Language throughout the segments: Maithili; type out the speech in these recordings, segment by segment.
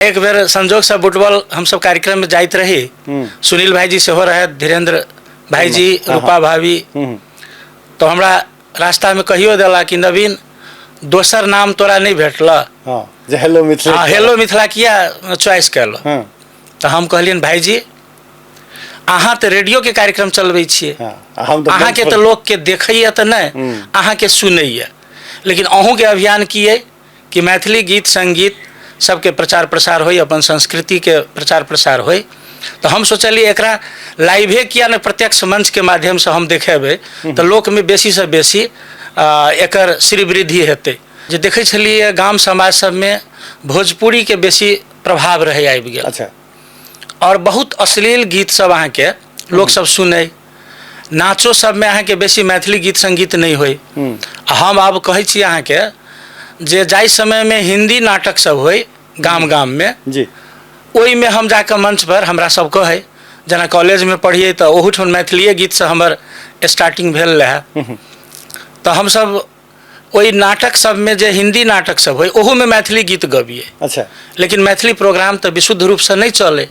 एक बेर संजोगसँ बुटबल हमसब कार्यक्रममे जाइत रही, सुनील भाईजी सेहो रहथि, धीरेन्द्र भाईजी, रूपा भाभी। तऽ हमरा रास्तामे कहियो देला कि नवीन, दोसर नाम तोरा नहि भेटल? हाँ, जे हेलो मिथिला। हाँ, हेलो मिथिला किया चॉइस कएलऽ? तऽ हम कहलियनि, भाईजी, अहाँ तऽ रेडियोके कार्यक्रम चलबै छियै, हम तऽ अहाँके तऽ लोकके देखैया तऽ नहि, अहाँके सुनैया, लेकिन अहूँके अभियान की अइ कि मैथिली गीत सङ्गीत सबके प्रचार प्रसार होइ, अपन संस्कृतिके प्रचार प्रसार होइ। तऽ हम सोचलियै, एकरा लाइवे किया नहि प्रत्यक्ष मंचके माध्यमसँ हम देखेबै, तऽ लोकमे बेसीसँ बेसी एकर श्रीवृद्धि हेतै। जे देखै छलियै, गाम समाज सबमे भोजपुरीके बेसी प्रभाव रहै आबि गेल। आओर बहुत अश्लील गीत सब अहाँके लोकसब सुनै, नाचो सबमे अहाँके बेसी मैथिली गीत सङ्गीत नहि होइ। आ हम आब कहै छी अहाँके जे जाहि समयमे हिन्दी नाटक सब होइ गाम गाममे, ओहिमे हम जाकऽ मंचपर हमरा सब कहै, जेना कॉलेजमे पढ़ियै तऽ ओहूठाम मैथिलीए गीतसँ हमर स्टार्टिंग भेल रहए, तऽ हमसब ओहि नाटक सबमे जे हिन्दी नाटक सब होइ, ओहूमे मैथिली गीत गबियै। लेकिन मैथिली प्रोग्राम तऽ विशुद्ध रूपसँ नहि चलै।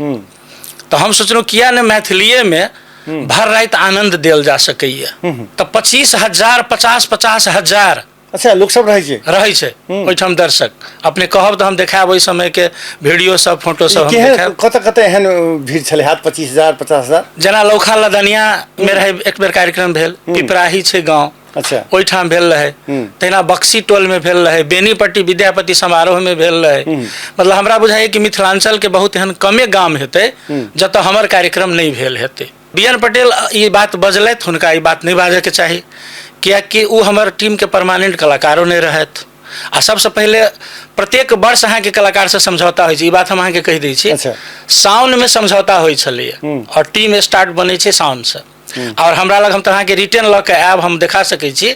तऽ हम सोचलहुँ, किया नहि मैथिलीएमे भर राति आनन्द देल जा सकैए? तऽ 25,000, 50-50 हजार अच्छा, लोक सब रहै छै। रहै छै ओहिठाम दर्शक। अपने कहब तऽ हम देखायब ओहि समयके वीडियो सब, फोटो सब हम केहन देखायब। कतऽ कतऽ एहन भीड़ छलै हाथ, 25,000, 50,000? जेना लौखा लदनिया मे रहै, एक बेर कार्यक्रम भेल, पिपराही छै गाँव, ओहिठाम भेल रहै। तहिना बक्सी टोल में भेल रहै, बेनीपट्टी विद्यापति समारोह में भेल रहै। मतलब हमरा बुझाइए कि मिथिलांचल के बहुत एहन कमे गाम हेतै जतऽ हमर कार्यक्रम नहि भेल हेतै। बी एन पटेल ई बात बजलथि, हुनका ई बात नहि बाजैके चाही, किएकि ओ हमर टीमके परमानेंट कलाकारो नहि रहथि। आ सबसँ पहिले प्रत्येक वर्ष अहाँके कलाकारसँ समझौता होइ छै, ई बात हम अहाँके कहि दै छी। साउनमे समझौता होइ छलैए आओर टीम स्टार्ट बनै छै साउनसँ। आओर हमरा लग, हम तऽ अहाँके रिटर्न लऽ कऽ आयब, हम देखा सकै छी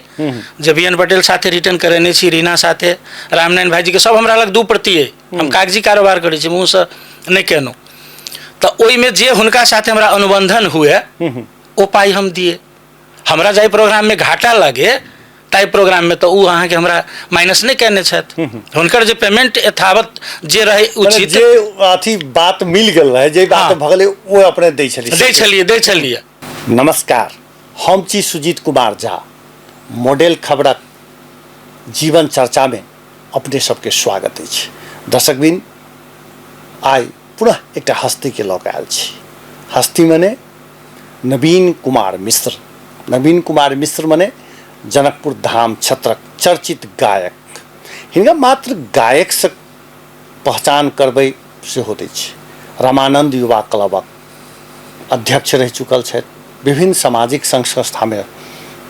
जे बी एन पटेल साथे रिटर्न करेने छी, रीना साथे, रामनारायण भाईजीके सब हमरा लग दू प्रति अइ। हम कागजी कारोबार करै छी, मुँहसँ नहि केलहुँ। तऽ ओहिमे जे हुनका साथे हमरा अनुबंधन हुए, ओ पाइ हम दिए। हमरा जाहि प्रोग्राममे घाटा लगे ताहि प्रोग्राममे तऽ ओ अहाँके हमरा माइनस नहि कयने छथि। हुनकर जे पेमेंट यथावत जे रहै उचित, जे अथी बात मिल गेल रहै, जे बात भऽ गेलै, ओ अपने दै छलियै? दै छलियै, दै छलियै। नमस्कार, हम छी सुजीत कुमार झा। मॉडल खबरक जीवन चर्चामे अपने सबके स्वागत अछि। दर्शकबिन, आइ पुनः एकटा हस्तीके लऽ कऽ आयल छी। हस्ती मने नवीन कुमार मिश्र। नवीन कुमार मिश्र मने जनकपुर धाम क्षेत्रक चर्चित गायक। हिनका मात्र गायकसँ पहचान करबै सेहो दै छै। रामानन्द युवा क्लबक अध्यक्ष रहि चुकल छथि, विभिन्न सामाजिक संघ संस्थामे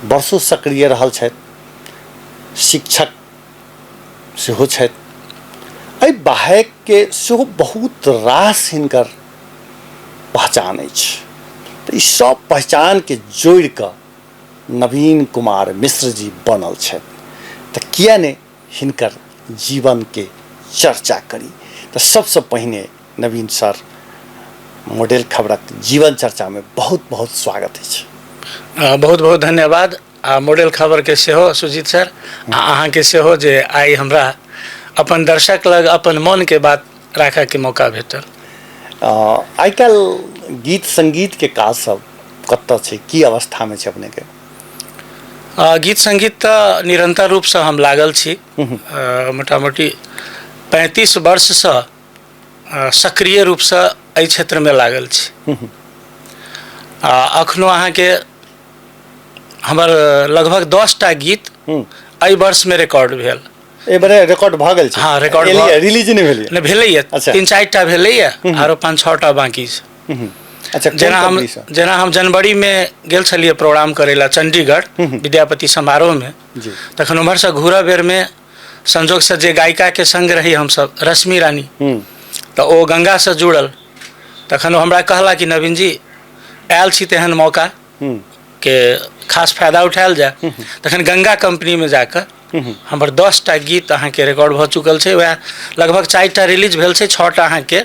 वर्षो सक्रिय रहल छथि, शिक्षक सेहो छथि। एहि बाहेकके सेहो बहुत रास हिनकर पहचान अछि। तऽ ई सब पहचानके जोड़ि कऽ नवीन कुमार मिश्र जी बनल छथि। तऽ किए नहि हिनकर जीवनके चर्चा करी? तऽ सबसँ पहिने नवीन सर, मॉडल खबरक जीवन चर्चामे बहुत बहुत स्वागत अछि। बहुत बहुत धन्यवाद आ मॉडल खबरके सेहो, सुजीत सर, आ अहाँके सेहो जे आइ हमरा अपन दर्शक लग अपन मोनके बात राखऽके मौका भेटल। आइ काल्हि गीत सङ्गीतके काज सब कतऽ छै, की अवस्थामे छै अपनेके? गीत सङ्गीत तऽ निरन्तर रूपसँ हम लागल छी। मोटामोटी 35 वर्षसँ सक्रिय रूपसँ एहि क्षेत्रमे लागल छी। आ अखनो अहाँके हमर लगभग 10टा गीत एहि वर्षमे रिकॉर्ड भेल। एहि बेर रिकॉर्ड भऽ गेल छै? हँ, रिकॉर्ड। रिलीज नहि भेलै? नहि भेलैए। तीन चारिटा भेलैए, आरो पाँच छओटा बाँकी छै। जेना हम जेना हम जनवरीमे गेल छलियै प्रोग्राम करै लए चण्डीगढ़ विद्यापति समारोहमे, तखन उम्हरसँ घूरऽ बेरमे संजोगसँ जे गायिकाके सङ्ग रही हमसब, रश्मि रानी, तऽ ओ गङ्गासँ जुड़ल। तखन ओ हमरा कहला कि नवीन जी, आयल छी तेहन मौका के खास फायदा उठायल जाय। तखन गंगा कंपनीमे जाकऽ हमर 10टा गीत अहाँके रिकॉर्ड भऽ चुकल छै। वएह लगभग चारिटा रिलीज भेल छै, छओटा अहाँके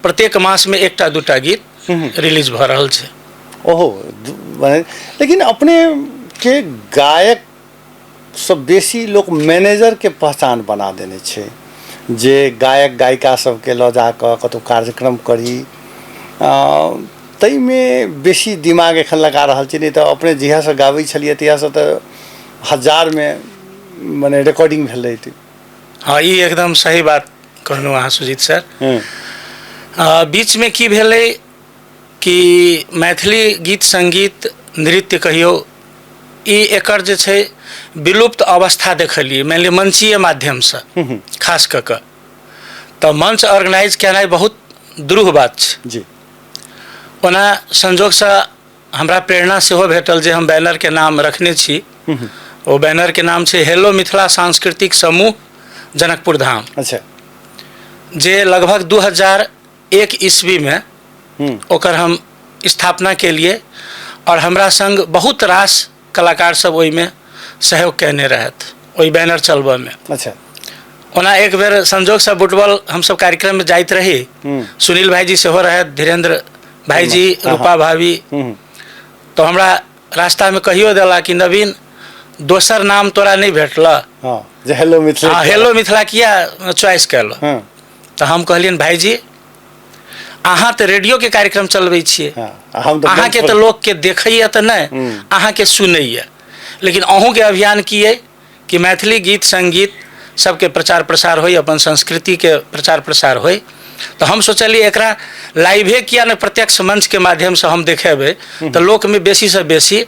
प्रत्येक मासमे एकटा दूटा गीत रिलीज भऽ रहल छै। ओहो, लेकिन अपने के गायक सब बेसी लोक मैनेजरके पहचान बना देने छै। जे गायक गायिका सबके लऽ जाकऽ कतहु कार्यक्रम करी, ताहिमे बेसी दिमाग एखन लगा रहल छी। नहि तऽ अपने जहियासँ गाबै छलियै तहियासँ तऽ हजारमे मने रिकॉर्डिंग भेल रहितै। हँ, ई एकदम सही बात कहलहुँ अहाँ सुजीत सर। बीचमे की भेलै कि मैथिली गीत सङ्गीत नृत्य कहियौ, ई एकर जे छै विलुप्त अवस्था देखलियै, मानि लिअ मंचीय माध्यमसँ खास कऽ कऽ, तऽ मंच ऑर्गेनाइज केनाइ बहुत दुरूह बात छै जी। ओना संजोगसँ हमरा प्रेरणा सेहो भेटल जे हम बैनरके नाम रखने छी, ओ बैनरके नाम छै हेलो मिथिला सांस्कृतिक समूह जनकपुर धाम। अच्छा। जे लगभग 2001 ईस्वीमे ओकर हम स्थापना केलिए और हमरा संग बहुत रास कलाकार सब ओहिमे सहयोग कयने रहथि ओहि बैनर चलबऽमे। अच्छा। ओना एक बेर संजोगसँ बुटबल हमसब कार्यक्रममे जाइत रही, सुनील भाईजी सेहो रहथि, धीरेन्द्र भाईजी, रूपा भाभी, तो हमरा रास्तामे कहियो देला कि नवीन दोसर नाम तोरा नहि भेटल, जे हेलो मिथिला, हाँ, हेलो मिथिला किया चॉइस कयल? तऽ हम कहलियनि भाईजी अहाँ तऽ रेडियोके कार्यक्रम चलबै छियै, अहाँके तऽ लोकके देखैया तऽ नहि, अहाँके सुनैया, लेकिन अहूँके अभियान की अइ कि मैथिली गीत सङ्गीत सबके प्रचार प्रसार होइ, अपन संस्कृतिके प्रचार प्रसार होइ। तऽ हम सोचलियै एकरा लाइवे किया नहि प्रत्यक्ष मंचके माध्यमसँ हम देखेबै तऽ लोकमे बेसीसँ बेसी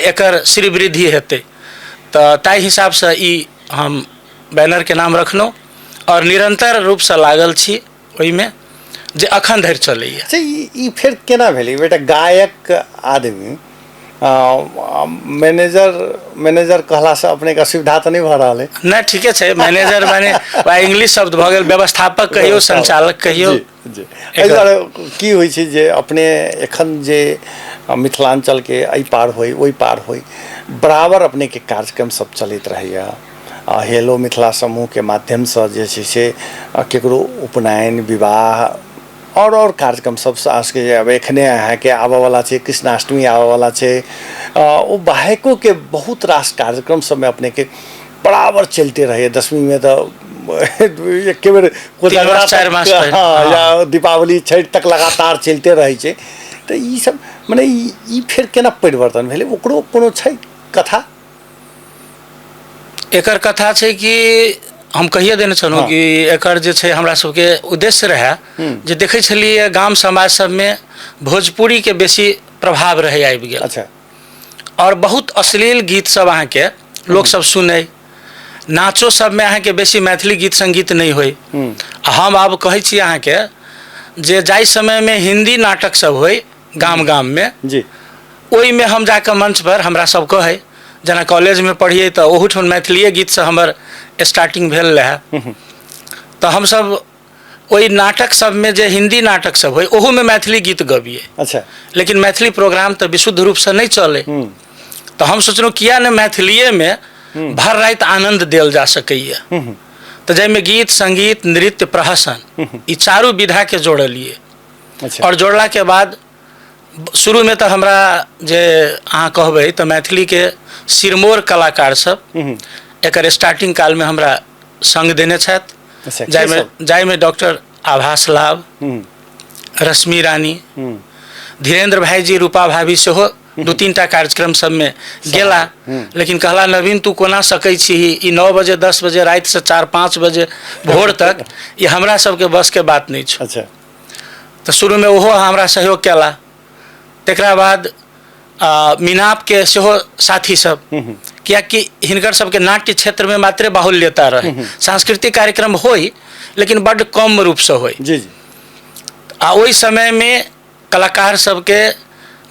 एकर श्रीवृद्धि हेतै। तऽ ताहि हिसाबसँ ई हम बैनरके नाम रखलहुँ आओर निरन्तर रूपसँ लागल छी ओहिमे, जे अखन धरि चलैए। अच्छा, ई फेर केना भेलै? बेटा गायक आदमी मैनेजर, मैनेजर कहलासँ अपनेके असुविधा तऽ नहि भऽ रहल है? नहि, ठीके छै। मैनेजर माने इंग्लिश शब्द भऽ गेल, व्यवस्थापक कहियौ, संचालक कहियौ। जी। एहि दुआरे की होइ छै जे अपने एखन जे मिथिलाञ्चलके एहि पार होइ ओहि पार होइ बराबर अपनेके कार्यक्रम सब चलैत रहैए। हेलो मिथिला समूहके माध्यमसँ जे छै से ककरो उपनयन, विवाह आओर कार्यक्रम सब के आब एखने अहाँके आबऽवला छै, कृष्णाष्टमी आबऽवला छै, ओ बाहेकोके बहुत रास कार्यक्रम सबमे अपनेके बराबर चलिते रहैए। दसमीमे तऽ एके बेर कोजागरा, 4 मास, हँ, या दीपावली छठि तक लगातार चलिते रहै छै। तऽ ई सब मने ई फेर केना परिवर्तन भेलै, ओकरो कोनो छै कथा? एकर कथा छै कि हम कहिए देने छलहुँ कि एकर जे छै हमरा सबके उद्देश्य रहए जे देखै छलियै गाम समाज सबमे भोजपुरीके बेसी प्रभाव रहै आबि गेल। अच्छा। आओर बहुत अश्लील गीत सब अहाँके लोक सब सुनै, नाचो सबमे अहाँके बेसी मैथिली गीत सङ्गीत नहि होइ। आ हम आब कहै छी अहाँके जे जाहि समयमे हिन्दी नाटक सब होइ गाम गाममे जी, ओहिमे हम जाकऽ मंचपर हमरा सब कहै, जेना कॉलेजमे पढ़ियै तऽ ओहूठाम मैथिलीए गीतसँ हमर स्टार्टिंग भेल रहए, तऽ हमसब ओहि नाटक सबमे जे हिन्दी नाटक सब होइ ओहूमे मैथिली गीत गबियै। अच्छा। लेकिन मैथिली प्रोग्राम तऽ विशुद्ध रूपसँ नहि चलै, तऽ हम सोचलहुँ किया नहि मैथिलीएमे भर राति आनन्द देल जा सकैए, तऽ जाहिमे गीत सङ्गीत नृत्य प्रहसन ई चारू विधाके जोड़लियै। अच्छा। आओर जोड़लाके बाद शुरूमे तऽ हमरा जे अहाँ कहबै तऽ मैथिलीके सिरमौर कलाकार सब एकर स्टार्टिंग कालमे हमरा सङ्ग देने छथि। अच्छा, के जाहिमे सब? जाहिमे डॉक्टर आभास लाभ, रश्मि रानी, धीरेन्द्र भाईजी, रूपा भाभी सेहो 2-3 टा कार्यक्रम सबमे गेला, लेकिन कहला नवीन तू कोना सकै छी ई 9 बजे 10 बजे रातिसँ 4-5 बजे भोर तक, ई हमरा सबके बसके बात नहि छौ। अच्छा। तऽ शुरूमे ओहो हमरा सहयोग केला। तकरा बाद मिनापके सेहो साथी सब, कियाकि हिनकर सबके नाट्य क्षेत्रमे मात्रे बाहुल्यता रहै, सांस्कृतिक कार्यक्रम होइ लेकिन बड्ड कम रूपसँ होइ। जी जी। आ ओहि समयमे कलाकार सबके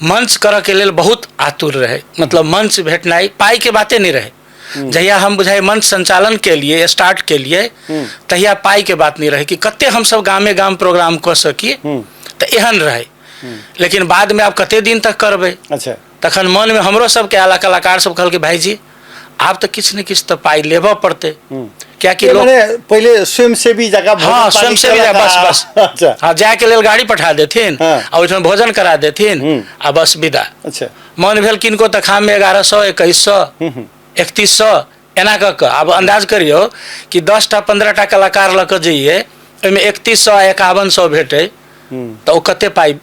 मंच करऽके लेल बहुत आतुर रहै, मतलब मंच भेटनाइ पाइके बाते नहि रहै। जहिया हम बुझाइ मंच संचालन के लिए स्टार्ट के लिए तहिया पाई के बात नहीं रहे कि कते हम सब गामे गाम प्रोग्राम कऽ सकी, तऽ एहन रहे। लेकिन बाद में आब कते दिन तक करबै। अच्छा। तखन मन में हमरो सबके आला कलाकार सब कहलकै भाईजी आब तऽ किछु ने किछु तऽ पाई लेबऽ पड़तै, कियाकि लोग मने पहिले स्वयंसेवी जगह भोजन हाँ, पानी स्वयंसेवी केलक जगह, बस, आ- बस। अच्छा। हाँ, जाय के लेल गाड़ी पठा देथिन हाँ। आ ओहिठाम भोजन करा देथिन आ बस विदा। अच्छा। मन भेल किनको तऽ खाममे 1100, 2100, 3100 एना कऽ कऽ आब अन्दाज करियौ कि 10टा 15टा कलाकार लऽ कऽ जइयै, ओहिमे 3100 आ 5100 भेटै, तऽ ओ कते पाइ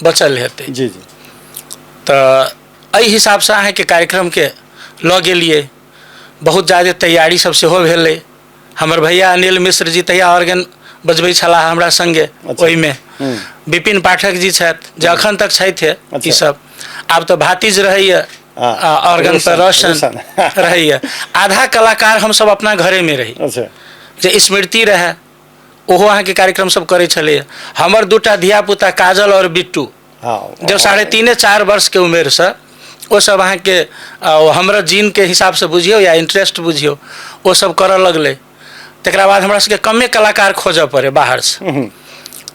बचल हेतै। जी जी। तऽ एहि हिसाबसँ अहाँके कार्यक्रमके लऽ गेलियै। बहुत ज्यादे तैयारी सब सेहो भेलै। हमर भैया अनिल मिश्र जी तहिया ऑर्गन बजबै छलाह हमरा संगे। ओहिमे विपिन पाठक जी छथि जे अखन तक छथि। ई सब आब तऽ भातिज रहैया ऑर्गन पर, रोशन रहैया। आधा कलाकार हमसब अपना घरेमे रही। जे स्मृति रहै ओहो अहाँके कार्यक्रम सब करै छलैया। हमर दूटा धियापुता काजल आओर बिट्टू जब 3.5-4 वर्षके उमेरसँ ओ सब अहाँके हमरा जीनके हिसाबसँ बुझियौ या इंटरेस्ट बुझियौ ओ सब करऽ लगलै। तकरा बाद हमरा सबके कमे कलाकार खोजऽ पड़ै बाहरसँ।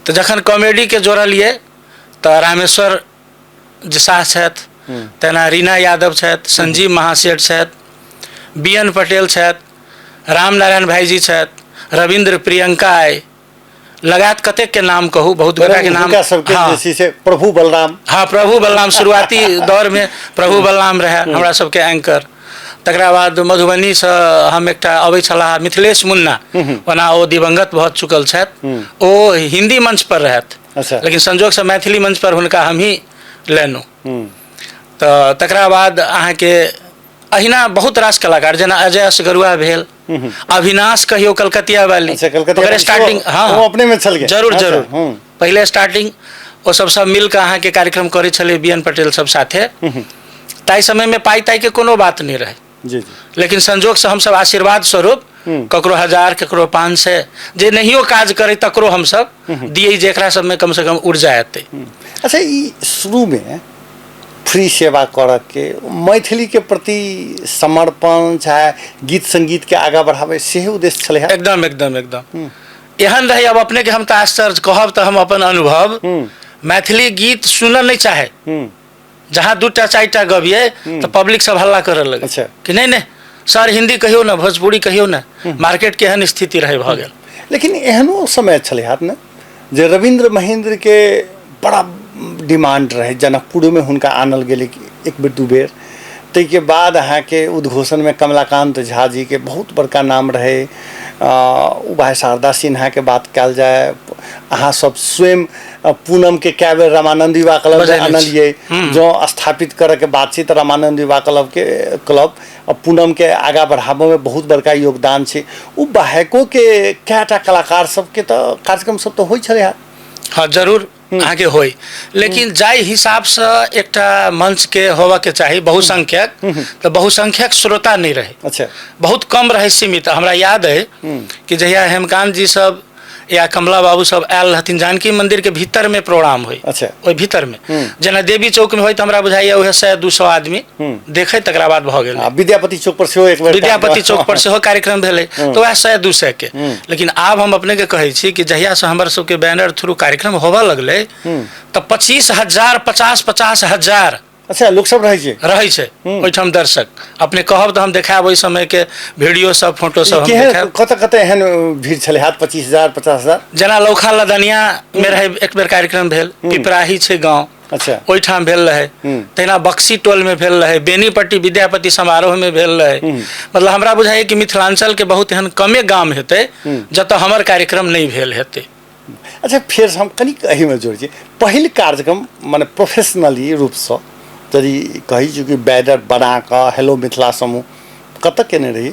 तऽ जखन कॉमेडीके जोड़लियै तऽ रामेश्वर जे शाह छथि, तेना रीना यादव छथि, संजीव महासेठ छथि, बी एन पटेल छथि, रामनारायण भाईजी छथि, रविन्द्र प्रियंका अइ, लगात कतेक के नाम कहू, बहुत गोटा के नाम। हुनका सबके जे छै से प्रभु बलराम। हाँ, प्रभु बलराम शुरुआती दौर में प्रभु बलराम रहे हमरा सबके एंकर। तकरा बाद मधुबनीसँ हम एकटा अबै छलाह मिथिलेश मुन्ना, ओना ओ दिवंगत भऽ चुकल छथि, ओ हिंदी मंच पर रहथि। लेकिन संजोगसँ मैथिली मंच पर हुनका हमही लेलहुँ। तऽ तकरा बाद अहाँके अहिना बहुत रास कलाकार जेना अजय असगरुआ भेल, अविनाश कहियो कलकतिया वाली। अच्छा, कलकतिया ओकर वाली स्टार्टिंग, सेहो हाँ, ओ अपने में छल गेल। जरूर। अच्छा, जरूर। पहिले स्टार्टिंग ओ सब सब मिल कऽ अहाँके कार्यक्रम करै छलै बी एन पटेल सब साथे। ताहि समयमे पाइ ताइके कोनो बात नहि रहै। जी जी। लेकिन संजोगसँ हमसब आशीर्वाद स्वरूप ककरो 1000, ककरो 500, जे नहियो काज करे तकरो हमसब दियै जे एकरा सबमे कमसँ कम ऊर्जा एतै। अच्छा, ई शुरूमे फ्री सेवा करऽ के मैथिली के प्रति समर्पण चाहे गीत संगीत के आगाँ बढ़ाबै सेहो उद्देश्य छलै हँ? एकदम एकदम एकदम एहन रहै। अब अपने के हम तऽ आश्चर्य कहब तऽ हम अपन अनुभव, मैथिली गीत सुनऽ नहि चाहे, जहाँ 2टा 4टा गबियै तऽ पब्लिक सब हल्ला करऽ लगे। कि नहीं नहीं सर, हिंदी कहियो ना, भोजपुरी कहियो ना। मार्केट के एहन स्थिति रहे भऽ गेल। लेकिन एहनो समय छलै हत ने जे रविन्द्र महेंद्र के बड़ा डिमांड रहे, जनकपुरमे हुनका आनल गेलै एक बेर दू बेर। ताहिके बाद अहाँके उद्घोषणमे कमलाकान्त झा जीके बहुत बड़का नाम रहै। ओ भाइ शारदा सिन्हाके बात कयल जाय, अहाँ सब स्वयं पूनमके कए बेर रामानन्द युवा क्लब बजेने छी। आनलियै। जँ स्थापित करऽके बात छै तऽ रामानन्द युवा क्लबके क्लब आ पूनमके आगाँ बढ़ाबऽमे बहुत बड़का योगदान छै। ओ बाहेकोके कएटा कलाकार सबके तऽ कार्यक्रम सब तऽ होइ छलै हँ। हाँ, जरूर अहाँके होय, लेकिन जाहि हिसाबसँ एकटा मंचके होबऽके चाही बहुसंख्यक, तऽ बहुसंख्यक श्रोता नहि रहै। बहुत कम रहै, सीमित। हमरा याद अइ कि जहिया हेमकान्त जी सब या कमला बाबू सब आयल रहथिन, जानकी मंदिर के भीतर में प्रोग्राम होय। ओहि भीतर में जेना देवी चौक में होय तऽ हमरा बुझाइया उएह 100-200 आदमी देखै, तकरा बाद भऽ गेल। आ विद्यापति चौक पर सेहो एक बेर विद्यापति चौक पर सेहो कार्यक्रम भेलै तऽ वएह 100-200 के। लेकिन आब हम अपने के कहै छी कि जहिया से हमर सबके बैनर थ्रू कार्यक्रम होबऽ लगलै तऽ 25,000, 50-50 हजार अच्छा लोक सब रहै छै, रहै छै ओहिठाम दर्शक। अपने कहब तऽ हम देखायब ओहि समय के वीडियो सब, फोटो सब हम केहन देखायब। कतऽ कतऽ एहन भीड़ छलै हाथ 25,000, 50,000? जेना लौखा लदनिया में रहै, एक बेर कार्यक्रम भेल, पिपराही छै गाँव, ओहिठाम भेल रहै। तहिना बक्सी टोल में भेल रहै, बेनीपट्टी विद्यापति समारोह में भेल रहै। मतलब हमरा बुझाइए कि मिथिलांचल के बहुत एहन कमे गाम हेतै जतऽ हमर कार्यक्रम नहि भेल हेतै। अच्छा, फेर हम कनिक एहिमे जोड़ै छी, पहिल कार्यक्रम माने प्रोफेशनली रूपसँ यदि कहै छी कि बैनर बना कऽ हेलो मिथिला समूह कतऽ केने रही?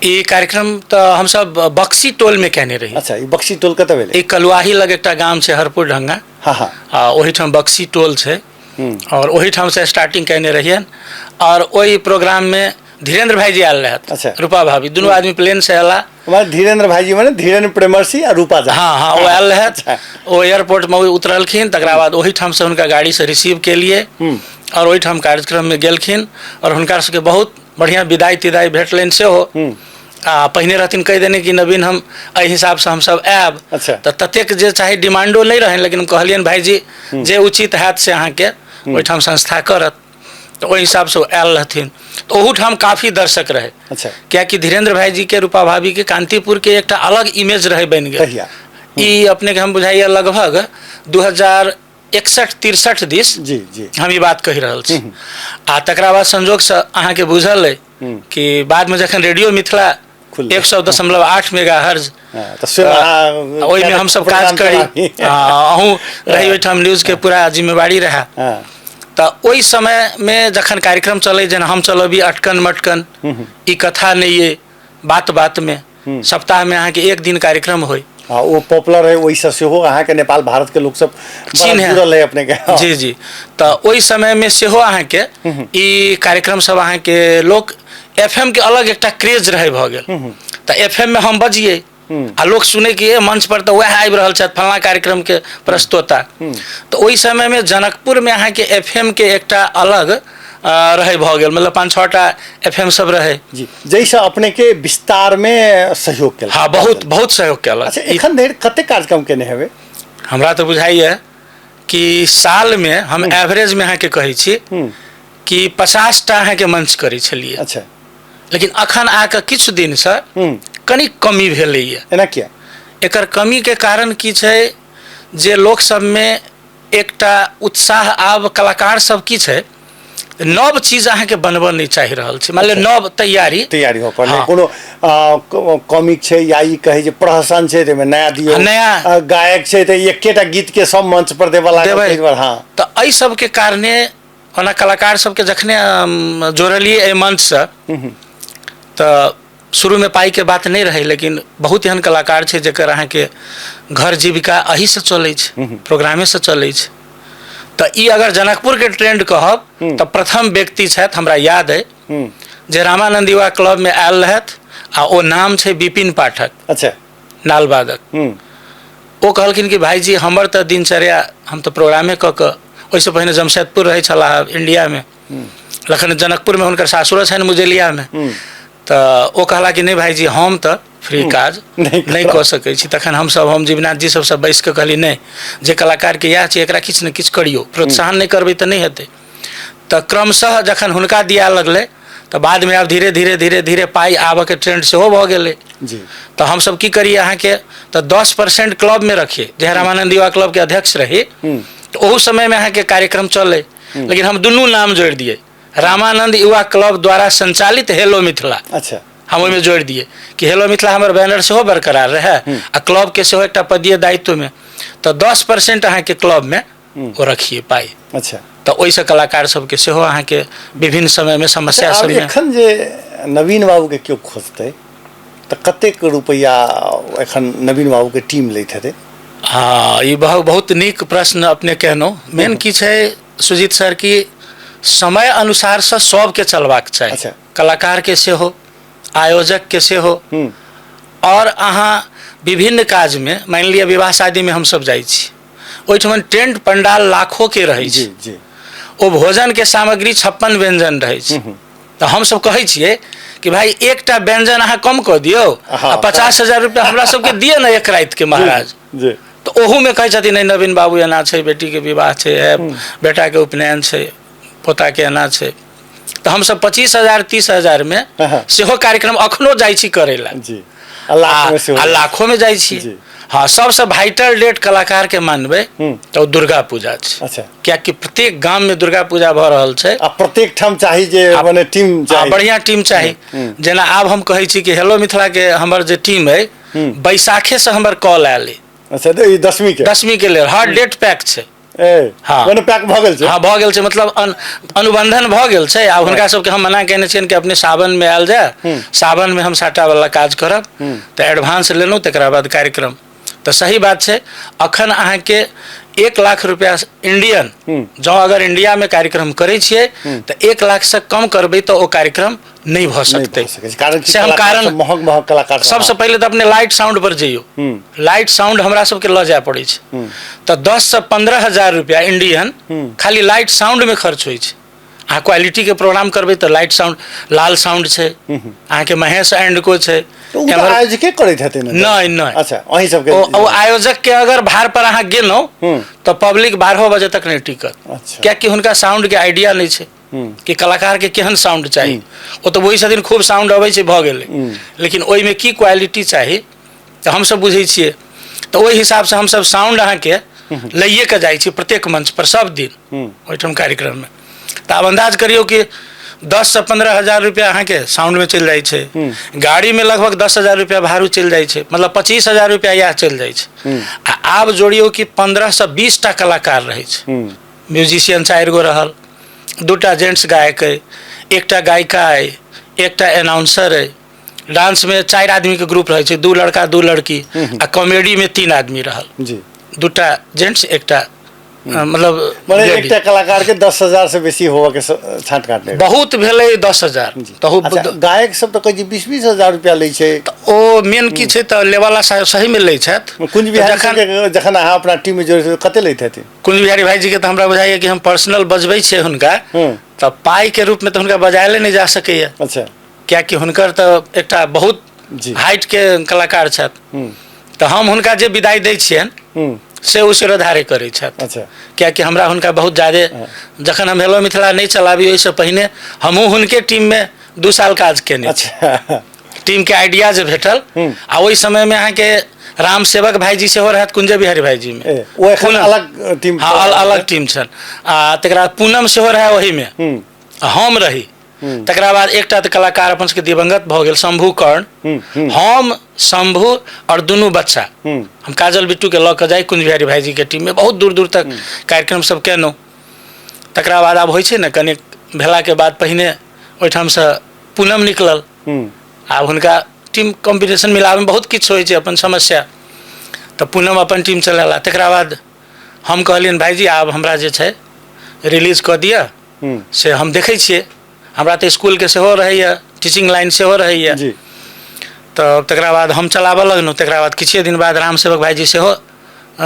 ई कार्यक्रम तऽ हमसब बक्सी टोल में केने रही। अच्छा, ई बक्सी टोल कतऽ भेलै? ई कलुआही लग एकटा गाम छै हरपुर ढंगा। हाँ हाँ। आ ओहिठाम बक्सी टोल छै और ओहिठाम से स्टार्टिंग केने रहियनि। और ओहि प्रोग्राम में धीरेन्द्र भाईजी आयल रहथि। रूपा भाभी दुनू आदमी प्लेन से अयला। हमारे धीरेन्द्र भाईजी माने धीरेन्द्र प्रेमर्षि आ रूपा झा। हाँ हाँ, ओ आयल रहथि। ओ एयरपोर्ट में उतरलखिन, तकरा बाद ओहिठाम से हुनका गाड़ी से रिसीव केलिए और ओहिठाम कार्यक्रम में गेलखिन और हुनका सबके बहुत बढ़िया विदाई तिदाई भेटलनि सेहो। आ पहिने रहथिन कहि देने कि नवीन हम एहि हिसाबसँ हमसब आयब। तऽ ततेक जे चाही डिमांडो नहि रहनि, लेकिन हम कहलियनि भाईजी जे उचित हैत से अहाँके ओहिठाम संस्था करत, तऽ ओहि हिसाबसँ ओ आयल रहथिन। तऽ ओहूठाम काफी दर्शक रहै। कियाकि धीरेन्द्र भाईजी के, रूपा भाभी के कांतिपुर के एकटा अलग इमेज रहै बनि गेल। कहिया? ई अपने के हम बुझाइया लगभग 2000 61 63 दिस जी जी हम ई बात कहि रहल छी। आ तकरा बाद संजोगसँ अहाँके बुझल अइ कि बादमे जखन रेडियो मिथिला खुललै। 100.8 मेगा हर्ज हँ, तऽ स्वयं अहाँ ओहिमे हमसब काज प्रोग्राम करी, चलाबी। अहूँ रही ओहिठाम, न्यूजके पूरा जिम्मेवारी रहए। हँ, तऽ ओहि समयमे जखन कार्यक्रम चलै, जेना हम चलबी अटकन मटकन, ई कथा नहि अइ, बात बातमे सप्ताहमे अहाँके एक दिन कार्यक्रम होइ। हँ, ओ पॉपुलर है, ओहिसँ सेहो अहाँके नेपाल भारत के लोक सब बड़ा चिन्है। जुड़ल है अपने के। हँ। जी जी, तऽ ओहि समयमे सेहो अहाँके ई कार्यक्रम सब अहाँके लोक एफ एम के अलग एकटा क्रेज रहै भऽ गेल। तऽ एफ एम मे हम बजियै आ लोक सुनै कि ए मंच पर तऽ वएह आबि रहल छथि फल्लाँ कार्यक्रम के प्रस्तोता। तऽ ओहि समयमे जनकपुरमे अहाँके एफ एम के एकटा अलग रहै भऽ गेल, मतलब 5-6 टा एफ एम सब रहै। जी, जाहिसँ अपने के विस्तार मे सहयोग केलक। हँ, बहुत बहुत सहयोग केलक। अच्छा, एखन धरि कते कार्यक्रम केने हेबै? हमरा तऽ बुझाइए कि सालमे हम एवरेजमे अहाँके कहै छी कि 50 टा अहाँके मंच करै छलियै। अच्छा। लेकिन अखन आके किछु दिनसँ कनि कमी भेलैए। एना किया? एकर कमीके कारण की छै जे लोक सबमे एकटा उत्साह आब कलाकार सब की छै, नव चीज अहाँके बनबऽ नहि चाहि रहल छै, मान लिअ नव तैयारी तैयारी हो पड़लै। हँ। कोनो कॉमिक छै या ई कहै जे प्रहसन छै ताहिमे नया दियौ, नया। गायक छै तऽ एकेटा गीत के सब मंच पर देबऽ लागल देबै। ताहि दुआरे। हँ, तऽ एहि सबके कारणे ओना कलाकार सबके जखने जोड़लियै एहि मंचसँ तऽ शुरूमे पाइके बात नहि रहै, लेकिन बहुत एहन कलाकार छै जकर अहाँके घर जीविका एहीसँ चलै छै, प्रोग्रामेसँ चलै छै। तऽ ई अगर जनकपुरके ट्रेंड कहब तऽ प्रथम व्यक्ति छथि, हमरा याद अइ जे रामानंद युवा क्लबमे आयल रहथि आ ओ नाम छै विपिन पाठक। अच्छा। नालवादक। ओ कहलखिन कि भाईजी हमर तऽ दिनचर्या, हम तऽ प्रोग्रामे कऽ कऽ, ओहिसँ पहिने जमशेदपुर रहै छलाह इंडियामे, लखन जनकपुरमे हुनकर सासुरो छनि मुजेलियामे। तऽ ओ कहला कि नहि भाईजी हम तऽ फ्री काज नहि नहि कऽ सकै छी। तखन हमसब, हम जीवनाथ जी सबसँ बैस कऽ कहली नहि, जे कलाकारके इएह छै एकरा किछु ने किछु करियौ, प्रोत्साहन नहि करबै तऽ नहि हेतै। तऽ क्रमशः जखन हुनका दिया लगलै तऽ बादमे आब धीरे धीरे धीरे धीरे पाइ आबऽके ट्रेंड सेहो भऽ गेलै। जी। तऽ हमसब की करियै अहाँके तऽ 10% क्लबमे रखियै, जे रामानंद युवा क्लबके अध्यक्ष रही तऽ ओहू समयमे अहाँके कार्यक्रम चलै, लेकिन हम दुनू नाम जोड़ि दियै, रामानंद युवा क्लब द्वारा संचालित हेलो मिथिला। अच्छा। हम ओहिमे जोड़ि दियै कि हेलो मिथिला हमर बैनर सेहो बरकरार रहै आ क्लबके सेहो एकटा पदीय दायित्वमे, तऽ 10% अहाँके क्लबमे ओ रखियै पाइ। अच्छा। तऽ ओहिसँ कलाकार सबके सेहो अहाँके विभिन्न समयमे समस्या आब सबमे। एखन जे नवीन बाबूके केओ खोजतै तऽ कतेक रुपैआ एखन नवीन बाबूके टीम लैत हेतै? हँ, ई बहुत बहुत नीक प्रश्न अपने कहलहुँ। मेन की छै सुजीत सर कि समय अनुसारसँ सबके चलबाक चाही। अच्छा। कलाकारके सेहो, आयोजकके सेहो। और अहाँ विभिन्न काजमे, मानि लिअ विवाह शादीमे हमसब जाइ छी, ओहिठमन टेंट पंडाल लाखों के रहै जी छै। जी। ओ भोजनके सामग्री 56 व्यंजन रहै छै, तऽ हमसब कहै छियै कि भाई एकटा व्यंजन अहाँ कम कऽ दियौ हँ, आ 50,000 रुपया हमरा सबके दिअ ने एक रातिके महाराज। जी। तऽ ओहूमे कहै छथिन नहि नवीन बाबू एना छै, बेटीके विवाह छै, बेटाके उपनयन छै, पोताके एना छै, तऽ हमसब 25,000 30,000 मे हँ। सेहो कार्यक्रम अखनो जाइ छी करै लए। जी, आ लाखमे सेहो आ लाखों में जाइ छी। जी। हँ, सबसँ वाइटल डेट कलाकार के मानबै तऽ ओ दुर्गा पूजा छै। अच्छा। कियाकि प्रत्येक गाम में दुर्गा पूजा भऽ रहल छै आ प्रत्येक ठाम चाही जे मने टीम चाही, बढ़िया टीम चाही। जेना आब हम कहै छी कि हेलो मिथिला के हमर जे टीम अइ, बैसाखे से हमर कॉल आयल अइ। अच्छा, तऽ ई दसवीं के 10वीं के लेल हर डेट पैक छै। ए हँ। मने पैक भऽ गेल छै। हँ, भऽ गेल छै, मतलब अनुबंधन भऽ गेल छै। आब हुनका सबके हम मना केने छियनि कि अपने सावन मे आयल जाय, सावन मे हम साटा वाला काज करब। तऽ एडवांस लेलहुँ, तकरा बाद कार्यक्रम। तऽ सही बात छै, अखन अहाँके 1 लाख रुपया इंडियन, जँ अगर इंडिया में कार्यक्रम करै छियै तऽ 1 लाख से कम करबै तऽ ओ कार्यक्रम नहि भऽ नहि सकतै। भऽ सकै छै, कारण कि से हम कलाकार कारण सब महग महग कलाकार सब। सबसँ पहिले तऽ अपने लाइट साउंड पर जइयौ, लाइट साउंड हमरा सबके लऽ जाय पड़ै छै, तऽ 10 से 15 हजार रुपया इंडियन खाली लाइट साउंड में खर्च होइ छै। अहाँ क्वालिटी के प्रोग्राम करबै तऽ लाइट साउंड, लाल साउंड छै अहाँके, महेश एंड को छै। तऽ ओ तऽ आयोजके करैत हेतै ने? नहि नहि। अच्छा, अहीं सबके ओ आयोजक के अगर भार पर अहाँ गेलहुँ तऽ पब्लिक 12 बजे तक नहि टिकत। अच्छा। कियाकि हुनका साउंड के आइडिया नहि छै कि कलाकार के केहन साउंड चाही। ओ तऽ वही छथिन, खूब साउंड अबै छै भऽ गेलै, लेकिन ओहिमे की क्वालिटी चाही तऽ हमसब बुझै छियै, तऽ ओहि हिसाबसँ हमसब साउंड अहाँके लैए के जाइ छी प्रत्येक मंच पर सब दिन ओहिठाम कार्यक्रममे। तऽ आब अन्दाज करियौ कि 10 से 15 हजार रुपया अहाँके साउंडमे चलि जाइ छै, गाड़ीमे लगभग 10,000 रुपया भाड़ू चलि जाइ छै, मतलब 25,000 रुपया इएह चलि जाइ छै। आ आब जोड़ियौ कि 15 से 20 टा कलाकार रहै छै। म्यूजिशियन चारि गो रहल, दूटा जेंट्स गायक अइ, एकटा गायिका अइ, एकटा एनाउंसर अइ। डांसमे चारि आदमीके ग्रुप रहै छै, दू लड़का दू लड़की, आ कॉमेडीमे तीन आदमी रहल, दूटा जेंट्स, एकटा मतलब मने lady। एकटा कलाकार के 10,000 से बेसी होबऽ के छाँट काट लेबै। बहुत भेलै 10,000 तहु। अच्छा, गायक सब तऽ कहै छै 20-20 हजार रुपया लै छै। ओ मेन की छै तऽ लेवाला सहीमे लै छथि। कुंज बिहारी जखन सबके जखन अहाँ अपना टीम में जोड़ै छियै, कते लैत हेथिन? कुंज बिहारी भाईजी के तऽ हमरा बुझाइए कि हम पर्सनल बजबै छियै हुनका, तऽ पाइके रूपमे तऽ हुनका बजायले नहि जा सकैए, कियाकि हुनकर तऽ एकटा बहुत हाइटके कलाकार छथि। तऽ हम हुनका जे विदाई दै छियनि से ओ सिरोधारे करै छथि, कियाकि हमरा हुनका बहुत ज्यादे, जखन हम हेलो मिथिला नहि चलाबी ओहिसँ पहिने हमहूँ हुनके टीममे 2 साल काज केने छी। टीमके आइडिया जे भेटल, आ ओहि समयमे अहाँके राम सेवक भाईजी सेहो रहथि कुंजे बिहारी भाईजीमे। ए, ओ एखन पूनम। अलग टीम? हँ, अलग टीम छल। आ तकरा बाद पूनम सेहो रहै ओहिमे, आ हम रही। तकरा बाद एकटा तऽ कलाकार अपन सबके दिवंगत भऽ गेल, शंभू कर्ण। हम, शंभू आओर दुनू बच्चा, हम काजल बिट्टू के लऽ कऽ जाइ कुंज बिहारी भाईजी के टीममे, बहुत दूर दूर तक कार्यक्रम सब केलहुँ। तकरा बाद आब होइ छै ने, कनिक भेलाके बाद पहिने ओहिठामसँ पूनम निकलल। आब हुनका टीम कॉम्बिनेशन मिलाबैमे बहुत किछु होइ छै अपन समस्या, तऽ पूनम अपन टीम चलेला। तकरा बाद हम कहलियनि, भाईजी, आब हमरा जे छै रिलीज कऽ दिअ, से हम देखै छियै, हमरा तऽ स्कूलके सेहो रहैए, टीचिंग लाइन सेहो रहैए। तऽ तकरा बाद हम चलाबऽ लगलहुँ। तकरा बाद किछुए दिन बाद राम सेवक भाईजी सेहो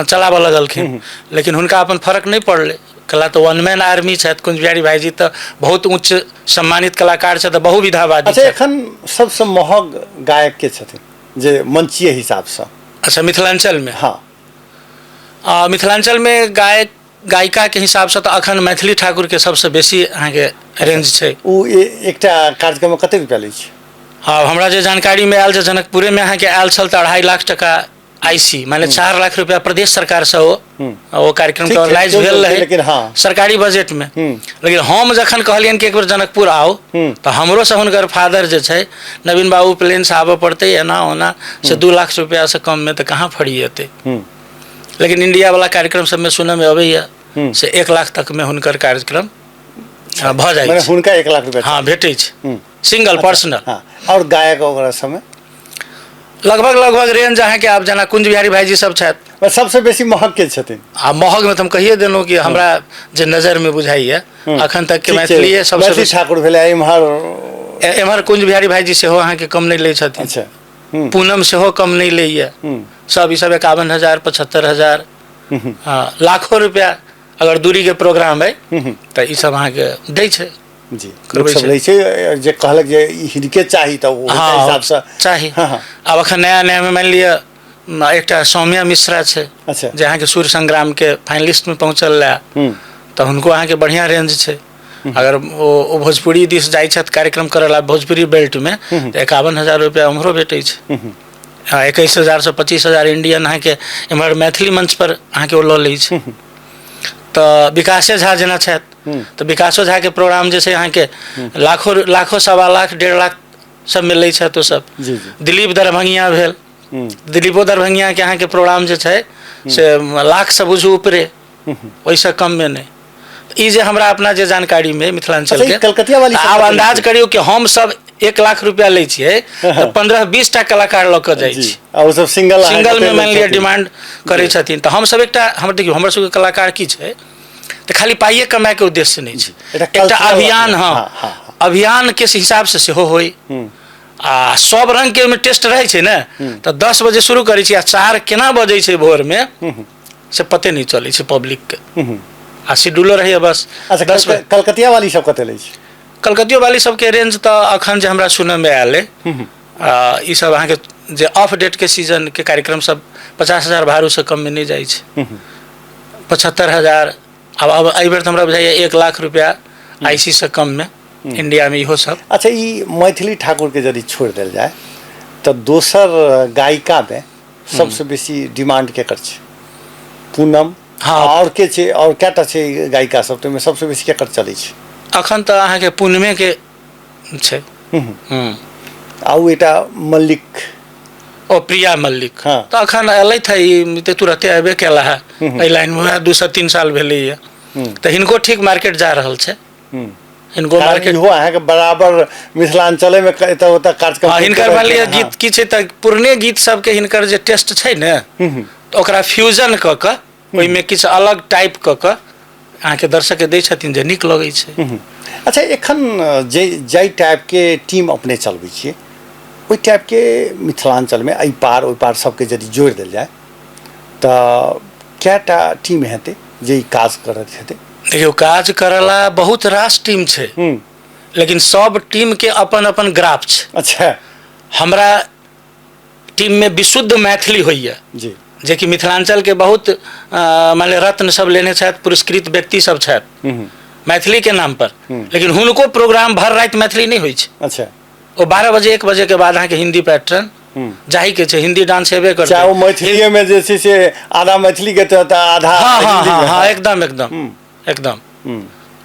चलाबऽ लगलखिन, लेकिन हुनका अपन फर्क नहि पड़लै, कला तऽ वन मैन आर्मी छथि। कुंज बिहारी भाईजी तऽ बहुत उच्च सम्मानित कलाकार छथि, बहुविधावादी छथि। एखन सबसँ महग गायक के छथिन जे मंचीय हिसाबसँ? अच्छा, मिथिलाञ्चलमे? हँ। मिथिलाञ्चलमे गायक गायिकाके हिसाबसँ तऽ अखन मैथिली ठाकुरके सबसँ बेसी अहाँके रेंज छै। ओ एकटा कार्यक्रममे कते रुपया लै छै? हँ, हमरा जे जानकारीमे आयल जे जनकपुरेमे अहाँके आयल छल तऽ 2.5 लाख टका आईसी, माने 4 लाख रुपया प्रदेश सरकारसँ ओ ओ कार्यक्रम के ऑर्गेनाइज भेल रहे लेकिन हाँ सरकारी बजट में। लेकिन हम जखन कहलियनि कि एक बेर जनकपुर आउ, तऽ हमरो से हुनकर फादर जे छै नवीन बाबू, प्लेन से आबऽ पड़तै, एना ओना से 2 लाख रुपया से कम में तऽ कहाँ फरिएतै। लेकिन इंडिया वाला कार्यक्रम सबमे सुनऽ में अबैया से 1 लाख तक में हुनकर कार्यक्रम भऽ जाइ छै। हुनका 1 लाख रुपया? हाँ, भेटै छै सिंगल पर्सनल। हाँ, और गायक ओकरा समय? लगभग लगभग रेंज अहाँके आब जेना कुंज बिहारी भाईजी सब छथि। सबसे बेसी महग के छथिन? आ महग में तऽ हम कहिए देलहुँ कि हमरा जे नजर में बुझाइया अखन तक के मैथिलीए सबसे मैथिली ठाकुर भेलै एम्हर। एम्हर कुंज बिहारी भाईजी सेहो अहाँके कम नहि लै छथिन। पूनम सेहो कम नहि लैया। सब ई सब 51,000, 75,000, हँ, लाखों रुपया अगर दूरी के प्रोग्राम है तऽ ई सब अहाँके दै छै। जी, लोक सब लै छै जे कहलक जे ई हिनके चाही तऽ ओ हिसाबसँ चाही। हाँ, हाँ। आब अखन नया नयामे मानि लिअ एकटा सौम्या मिश्रा छै जे अहाँके सूर्य संग्रामके फाइनलिस्टमे पहुँचल रहए, तऽ हुनको अहाँके बढ़िआँ रेंज छै। अगर ओ ओ भोजपुरी दिस जाइ छथि कार्यक्रम करऽ ला भोजपुरी बेल्टमे तऽ 51,000 रुपया उम्हरो भेटै छै, आ 21,000 सँ 25,000 इंडियन अहाँके एम्हर मैथिली मंच पर अहाँके ओ लऽ लै छै। तऽ विकासे झा जेना छथि, तऽ विकासो झाके प्रोग्राम जे छै अहाँके लाखो लाखो, 1.25 लाख, 1.5 लाख सबमे लै छथि ओ सब। जी जी दिलीप दरभंगिया भेल, दिलीपो दरभंगियाके अहाँके प्रोग्राम जे छै से लाखसँ बुझू ऊपरे, ओहिसँ कममे नहि। ई जे हमरा अपना जे जानकारीमे मिथिलाञ्चल के कलकतिया वाली आब अंदाज करियौ कि हम सब 1 लाख रुपया लै छियै तऽ 15-20 टा कलाकार लऽ कऽ जाइ छी। आ ओ सब सिंगल? सिंगल में मानि लिअ डिमांड करै छथिन, तऽ हमसब एकटा हमर देखियौ, हमर सबके कलाकार की छै तऽ खाली पाइए कमाइके उद्देश्य नहि छै, एकटा अभियान, हँ, अभियान के हिसाब से सेहो होइ, आ सब रंग के ओहिमे टेस्ट रहै छै ने। तऽ 10 बजे शुरू करै छी आ 4 केना बजै छै भोरमे से पते नहि चलै छै पब्लिकके, आ शेड्यूलो रहैए बस। अच्छा, 10 बजे। कलकतिया वाली सब कते लै छै? कलकतियो वाली सबके रेंज तऽ अखन जे हमरा सुनयमे आयल अइ, ई सब अहाँके जे ऑफ डेट के सीजन के कार्यक्रम सब 50,000 भाड़ूसँ कममे नहि जाइ छै, 75,000। आब आब एहिबेर तऽ हमरा बुझाइए 1 लाख रुपया आईसी से कममे इंडियामे इहो सब। अच्छा, ई मैथिली ठाकुरके यदि छोड़ि देल जाय तऽ दोसर गायिकामे सबसँ बेसी डिमांड केकर छै? पूनम? हँ। आओर के छै, आओर कएटा छै गायिका सब, ताहिमे सबसँ बेसी केकर चलै छै? अखन तऽ अहाँके पूनमे के छै। हूँ। आ ओ एकटा मल्लिक, ओ प्रिया मल्लिक। हँ। तऽ अखन एलथि है ई तऽ तुरते अयबे केला है एहि लाइनमे, उएह 2 से 3 साल भेलैए, तऽ हिनको ठीक मार्केट जा रहल छै। हिनको कारण मार्केट इहो अहाँके बराबर मिथिलाञ्चलेमे एतऽ ओतऽ कार्यक्रम हँ, हिनकर मानि लिअ हँ। गीत की छै तऽ पुरने गीत सबके हिनकर जे टेस्ट छै ने, तऽ ओकरा फ्यूजन कऽ कऽ ओहिमे किछु अलग टाइप कऽ कऽ अहाँके दर्शकके दै छथिन जे नीक लगै छै। अच्छा, एखन जे जाहि टाइपके टीम अपने चलबै छियै, ओहि टाइपके मिथिलाञ्चलमे एहि पार ओहि पार सबके यदि जोड़ि देल जाय तऽ कएटा टीम हेतै जे ई काज करैत हेतै? देखियौ, काज करला बहुत रास टीम छै, लेकिन सब टीमके अपन अपन ग्राफ छै। हमरा टीममे विशुद्ध मैथिली होइए जेकि मिथिलाञ्चलके बहुत मानि लिअ रत्न सब लेने छथि, पुरस्कृत व्यक्ति सब छथि मैथिलीके नाम पर, लेकिन हुनको प्रोग्राम भर राति मैथिली नहि होइ छै। ओ 12 बजे 1 बजे के बाद अहाँके हिंदी पैटर्न जाहि के छै, हिंदी डांस हेबे करतै। चाहे ओ मैथिलीए में जे छै से आधा मैथिली के तऽ आधा हँ हँ हिंदी हँ मे। हँ, एकदम एकदम एकदम।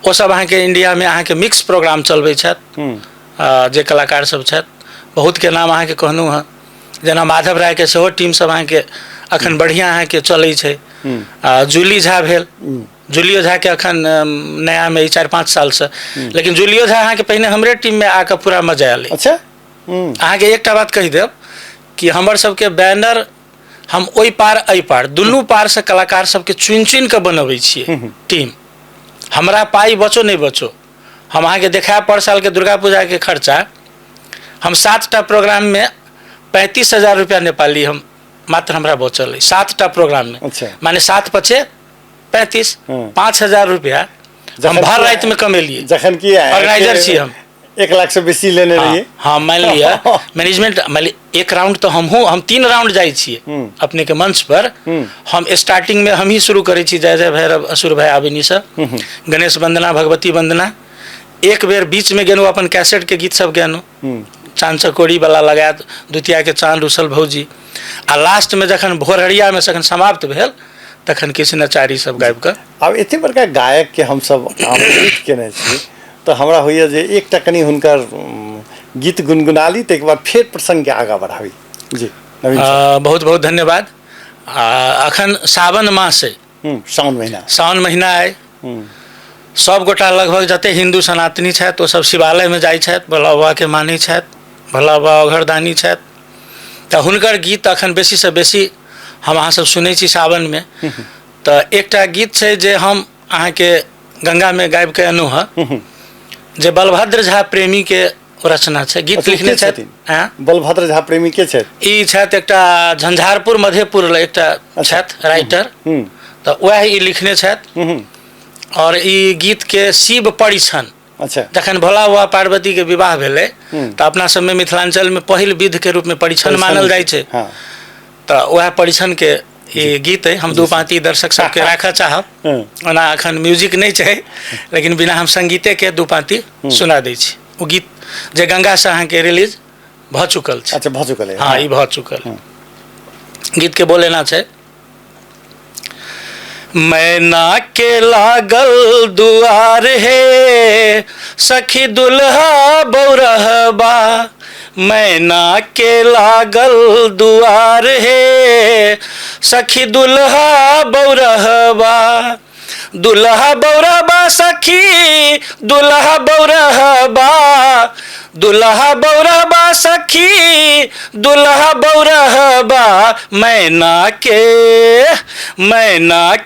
ओ सब अहाँके इंडिया में अहाँके मिक्स प्रोग्राम चलबै छथि। जे कलाकार सब छथि, बहुत के नाम अहाँके कहलहुँ हँ, जेना माधव राय के सेहो टीम सब अहाँके अखन बढ़िआँ अहाँके चलै छै। जूली झा भेल, जूलियो झा के अखन नया में 4-5 साल से, लेकिन जूलियो झा अहाँके पहिने हमरे टीम में आके पूरा मजा आयल। अहाँके एकटा बात कहि देब कि हमर सबके बैनर हम ओहि पार एहि पार दुनू पार से कलाकार सबके चुनि चुनि कऽ बनबै छियै टीम। हमरा पाइ बचो नहि बचो, हम अहाँके देखायब पर साल के दुर्गा पूजा के खर्चा, हम 7टा प्रोग्राम में 35,000 रुपया नेपाली हम मात्र हमरा बचल अइ 7टा प्रोग्राम में। माने 7 पचे 35, 5,000 रुपया हम भर राति में कमेलियै। जखन कि ऑर्गेनाइजर छी हम। 1 लाख से बेसी लेने रहियै। हाँ, मान लिअ मैनेजमेंट, मान लिअ एक राउंड तऽ हमहूँ, हम 3 राउंड जाइ छियै अपने के मंच पर। हम स्टार्टिंग में हम ही शुरू करै छी जय जय भैरव असुर भय आबिनी से, गणेश वंदना, भगवती वंदना। एक बेर बीच में गेलहुँ, अपन कैसेट के गीत सब गेलहुँ, चाँद चकोरी वाला लगायत, द्वितीया के चाँद रुसल भौजी, आ लास्ट में जखन भोरहरिया में जखन समाप्त भेल तखन किछु नचारी सब गाबि कऽ। आब एते बड़का गायक के हमसब आमंत्रित केने छी तऽ हमरा होइए जे एकटा कनि हुनकर गीत गुनगुना ली, ताहिके बाद फेर प्रसङ्गके आगाँ बढ़ाबी। जी नवीन सर। बहुत बहुत धन्यवाद। अखन सावन मास अइ। सावन महीना। सावन महीना अइ। सब गोटा लगभग जते हिन्दू सनातनी छथि ओ सब शिवालयमे जाइ छथि, भोला बाबाके मानै छथि, भोला बाबा अघरदानी छथि, तऽ हुनकर गीत अखन बेसीसँ बेसी हम अहाँ सब सुनै छी सावनमे। तऽ एकटा गीत छै जे हम अहाँके गंगामे गाबिके अनलहुँ हँ, जे बलभद्र झा प्रेमीके रचना छै, गीत लिखने के छथि। छथिन? बलभद्र झा प्रेमी के छथि? ई छथि एकटा झंझारपुर मधेपुर लए एकटा छथि राइटर, तऽ वएह ई लिखने छथि। और ई गीत के शिव परिछन, जखन भोला बाबा पार्वती के विवाह भेलै तऽ अपना सबमे मिथिलांचल में पहिल विध के रूप में परिछन मानल जाइ छै, तऽ वएह परिछन के ई गीत है। हम दू पाँति दर्शक सबके राखऽ चाहब। ओना अखन म्यूजिक नहि छै, लेकिन बिना हम संगीते के दू पाँति सुना दै छी। ओ गीत जे गंगा से अहाँके रिलीज भऽ चुकल छै। अच्छा, भऽ चुकल है। हाँ, ई भऽ चुकल। गीत के बोल एना छै। मैना के लागल दुआर हे सखी दुल्हा बौरहबा, मैना के लागल दुआर हे सखी दुल्हा बौरहबा, दुल्हा बौरहबा सखी दुल्हा बौरहबा, दुल्हा बौरहबा सखी दुल्हा बौरहबा, मैना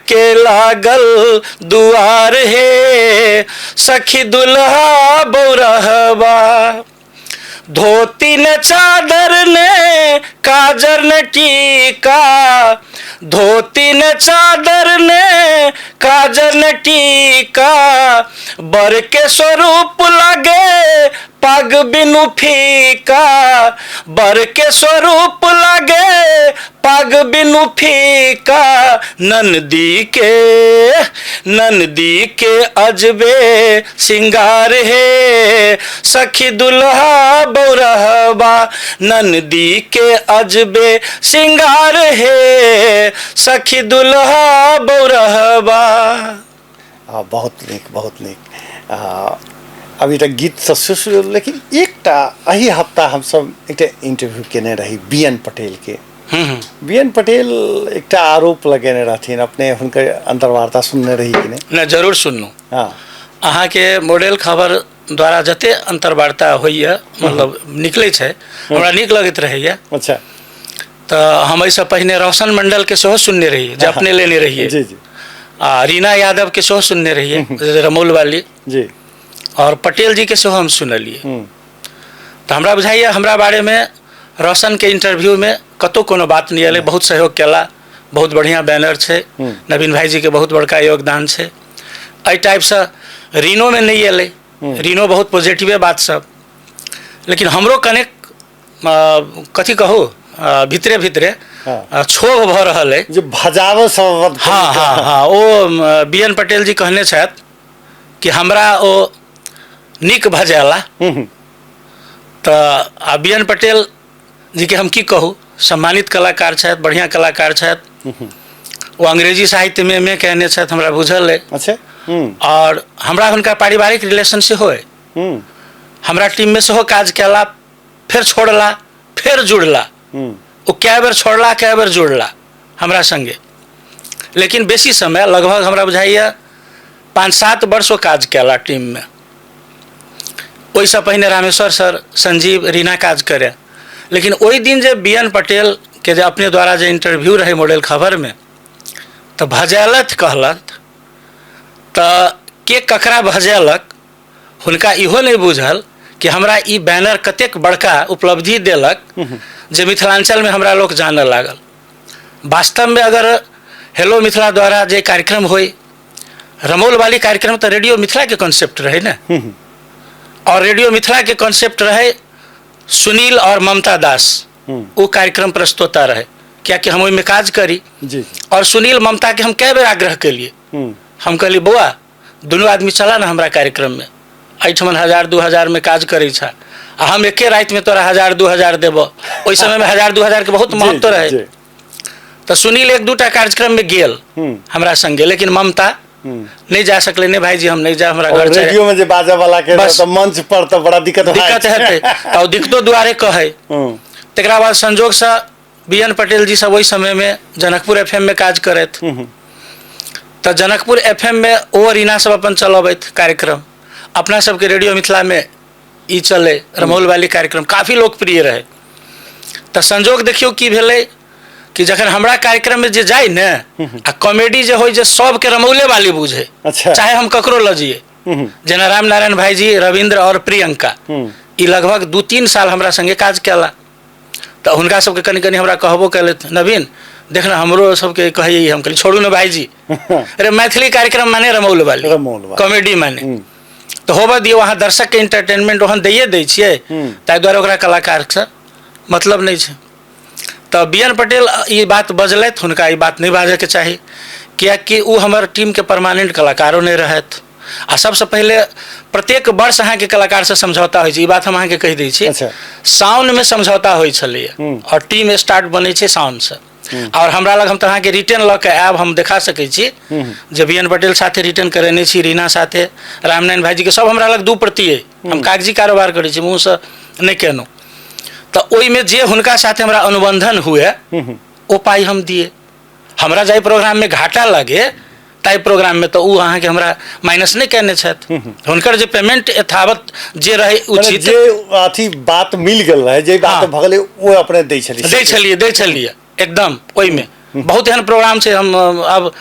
के लागल दुआर हे सखी दुल्हा बौरहबा, धोती ने चादर ने काजर ने टीका, धोती ने चादर ने काजर ने टीका, बर के स्वरूप लगे पग बिनु फीका, बर के स्वरूप लागे पग बिनु फीका, ननदी के, ननदी के अजबे सिंगार हे सखी दुल्हा बौरहबा, ननदी के अजबे सिंगार हे सखी दुल्हा बौरहबा। बहुत नीक, बहुत नीक। अभी तक गीत सब सुन, लेकिन एकटा एहि हफ्ता हमसब एकटा इंटरव्यू केने रही बी एन पटेल के। बी एन पटेल एकटा आरोप लगेने रहथिन, अपने हुनकर अंतर्वार्ता सुनने रही कि नहीं? नहीं, जरूर सुनू। हाँ। अहाँके मॉडल खबर द्वारा जते अंतर्वार्ता होइए, मतलब निकलै छै, हमरा नीक लगैत रहैए। अच्छा। तऽ हम एहिसँ पहिने रोशन मंडल के सेहो सुनने रहियै, जे अपने लेने रहियै। जी, जी। आ रीना यादव के सेहो सुनने रहियै, रमौल वाली। जी। और पटेल जी के सेहो हम सुनलियै। तऽ हमरा बुझाइए हमरा बारेमे रोशन के इंटरव्यू में कतौ कोनो बात नहीं एलै, बहुत सहयोग केला, बहुत बढ़िया बैनर छै, नवीन भाई जी के बहुत बड़का योगदान छै। एहि टाइपसँ रीनोमे नहि एलै, रीनो बहुत पॉजिटिवे बात सब, लेकिन हमरो कनेक कथी कहू, भीतरे भीतरे क्षोभ भऽ रहल अइ जे भजाव सब। हाँ, हाँ, हाँ, ओ बी एन पटेल जी कहने छथि कि हमरा ओ नीक भजेला। तऽ आ बी एन पटेल जीके हम की कहू, सम्मानित कलाकार छथि, बढ़िआँ कलाकार छथि, ओ अंग्रेजी साहित्यमे एम ए कयने छथि, हमरा बुझल अइ। अच्छा। आओर हमरा हुनका पारिवारिक रिलेशन सेहो अइ। हमरा टीममे सेहो काज कयला, फेर छोड़ला, फेर जुड़ला। ओ कए बेर छोड़ला, कए बेर जुड़ला हमरा संगे, लेकिन बेसी समय लगभग हमरा बुझाइए 5-7 वर्ष ओ काज कयला टीममे। ओहिसँ पहिने रामेश्वर सर, संजीव, रीना काज करे। लेकिन ओहि दिन जे बी एन पटेल के जे अपने द्वारा जे इंटरव्यू रहे मॉडल खबरमे, तऽ भजेलथि कहलथि, तऽ के ककरा भजेलक हुनका इहो नहि बुझल कि हमरा ई बैनर कतेक बड़का उपलब्धि देलक जे मिथिलांचलमे हमरा लोक जानऽ लागल। वास्तवमे अगर हेलो मिथिला द्वारा जे कार्यक्रम होइ, रमौल वाली कार्यक्रम तऽ रेडियो मिथिलाके कॉन्सेप्ट रहै ने, और रेडियो मिथिलाके कॉन्सेप्ट रहै सुनील और ममता दास, ओ कार्यक्रम प्रस्तोता रहै, कियाकि हम ओहिमे काज करी। जी। और सुनील ममता के हम कए बेर आग्रह केलिए, हम कहलिए बौआ दुनू आदमी चला ना हमरा कार्यक्रम में, एहिठमन 1000-2000 में काज करै छ आ हम एके राति में तोरा 1000-2000 देबो। ओहि समय में 1000-2000 के बहुत महत्व रहे। तऽ सुनील 1-2 कार्यक्रम में गेल हमरा संगे, लेकिन ममता नहीं जा सकले, नहीं भाईजी हम नहीं जा, हमरा घर छै। रेडियो में जे बाजे वाला के बस। तऽ मंच पर तऽ बड़ा दिक्कत भए दिक्कत हेतै, तऽ ओ दिक्कतो दुआरे कहै। तकरा बाद संजोग से बी एन पटेल जी सब ओहि समय में जनकपुर एफ एम में काज करैत, तऽ जनकपुर एफ एम में ओ रीना सब अपन चलबैत कार्यक्रम, अपना सबके रेडियो मिथिला में ई चले रमौल वाली कार्यक्रम काफी लोकप्रिय रहे। तऽ संजोग देखियौ की भेलै कि जखन हमरा कार्यक्रम में जे जाय ने आ कॉमेडी जे होइ जे सबके रमौले वाली बुझे, अच्छा। चाहे हम ककरो लऽ जइए, जेना रामनारायण भाईजी, रविंद्र और प्रियंका, ई लगभग 2-3 साल हमरा संगे काज केला, तऽ हुनका सबके कनि कनि हमरा कहबो केलथि, नवीन देख ना हमरो सबके कहैए, हम कहली छोड़ू ने भाईजी, अरे मैथिली कार्यक्रम माने रमौल वाली, रमौल वाली। कॉमेडी माने, तऽ होबऽ दियौ, अहाँ दर्शकके एंटरटेनमेंट ओहन दैए दै छियै, ताहि दुआरे ओकरा कलाकारसँ मतलब नहि छै। तऽ बी एन पटेल ई बात बजलथि, हुनका ई बात नहि बाजऽके चाही, किएकि ओ हमर टीमके परमानेंट कलाकारो नहि रहथि। आ सबसँ पहिले प्रत्येक वर्ष अहाँके कलाकारसँ समझौता होइ छै, ई बात हम अहाँके कहि दै छी। अच्छा। साउनमे समझौता होइ छलैए और टीम स्टार्ट बनै छै साउनसँ, और हमरा लग हम तऽ अहाँके रिटर्न लऽ के आयब, हम देखा सकै छी जे बी एन पटेल साथे रिटर्न करेने छी, रीना साथे, रामनारायण भाईजीके सब हमरा लग 2 प्रति अइ, हम कागजी कारोबार करै छी, मुँहसँ नहि केलहुँ। तऽ ओहिमे जे हुनका साथे हमरा अनुबंधन हुए ओ पाइ हम दिए, हमरा जाहि प्रोग्राममे घाटा लगे ताहि प्रोग्राममे तऽ ओ अहाँके हमरा माइनस नहि कयने छथि, हुनकर जे पेमेंट यथावत जे रहै उचित जे अथी बात मिल गेल रहै, जे बात हाँ। भऽ गेलै ओ अपने दै छलियै। दै छलियै, दै छलियै एकदम। ओहिमे बहुत एहन प्रोग्राम छै, हम आब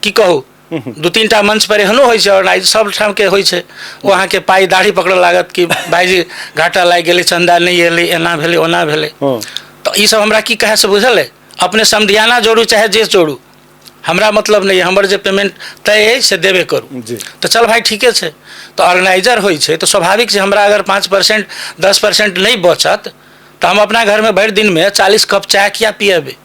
की कहू, 2-3 टा मंच पर एहनो होइ छै और आइ सब ठाम के होइ छै, ओ अहाँके पाइ दाढ़ी पकड़ऽ लागत कि भाईजी घाटा लागि गेलै, चन्दा नहि एलै, एना भेलै ओना भेलै। तऽ ई सब हमरा की कहै से बुझल अइ, अपने समधियाना जोड़ू चाहे जे जोड़ू, हमरा मतलब नहि, हमर जे पेमेंट तय अछि से देबे करू। तऽ चल भाइ ठीके छै। तऽ ऑर्गेनाइजर होइ छै तऽ स्वाभाविक छै, हमरा अगर 5% 10% नहि बचत तऽ हम अपना घरमे भरि दिनमे 40 कप चाय किया पियेबै?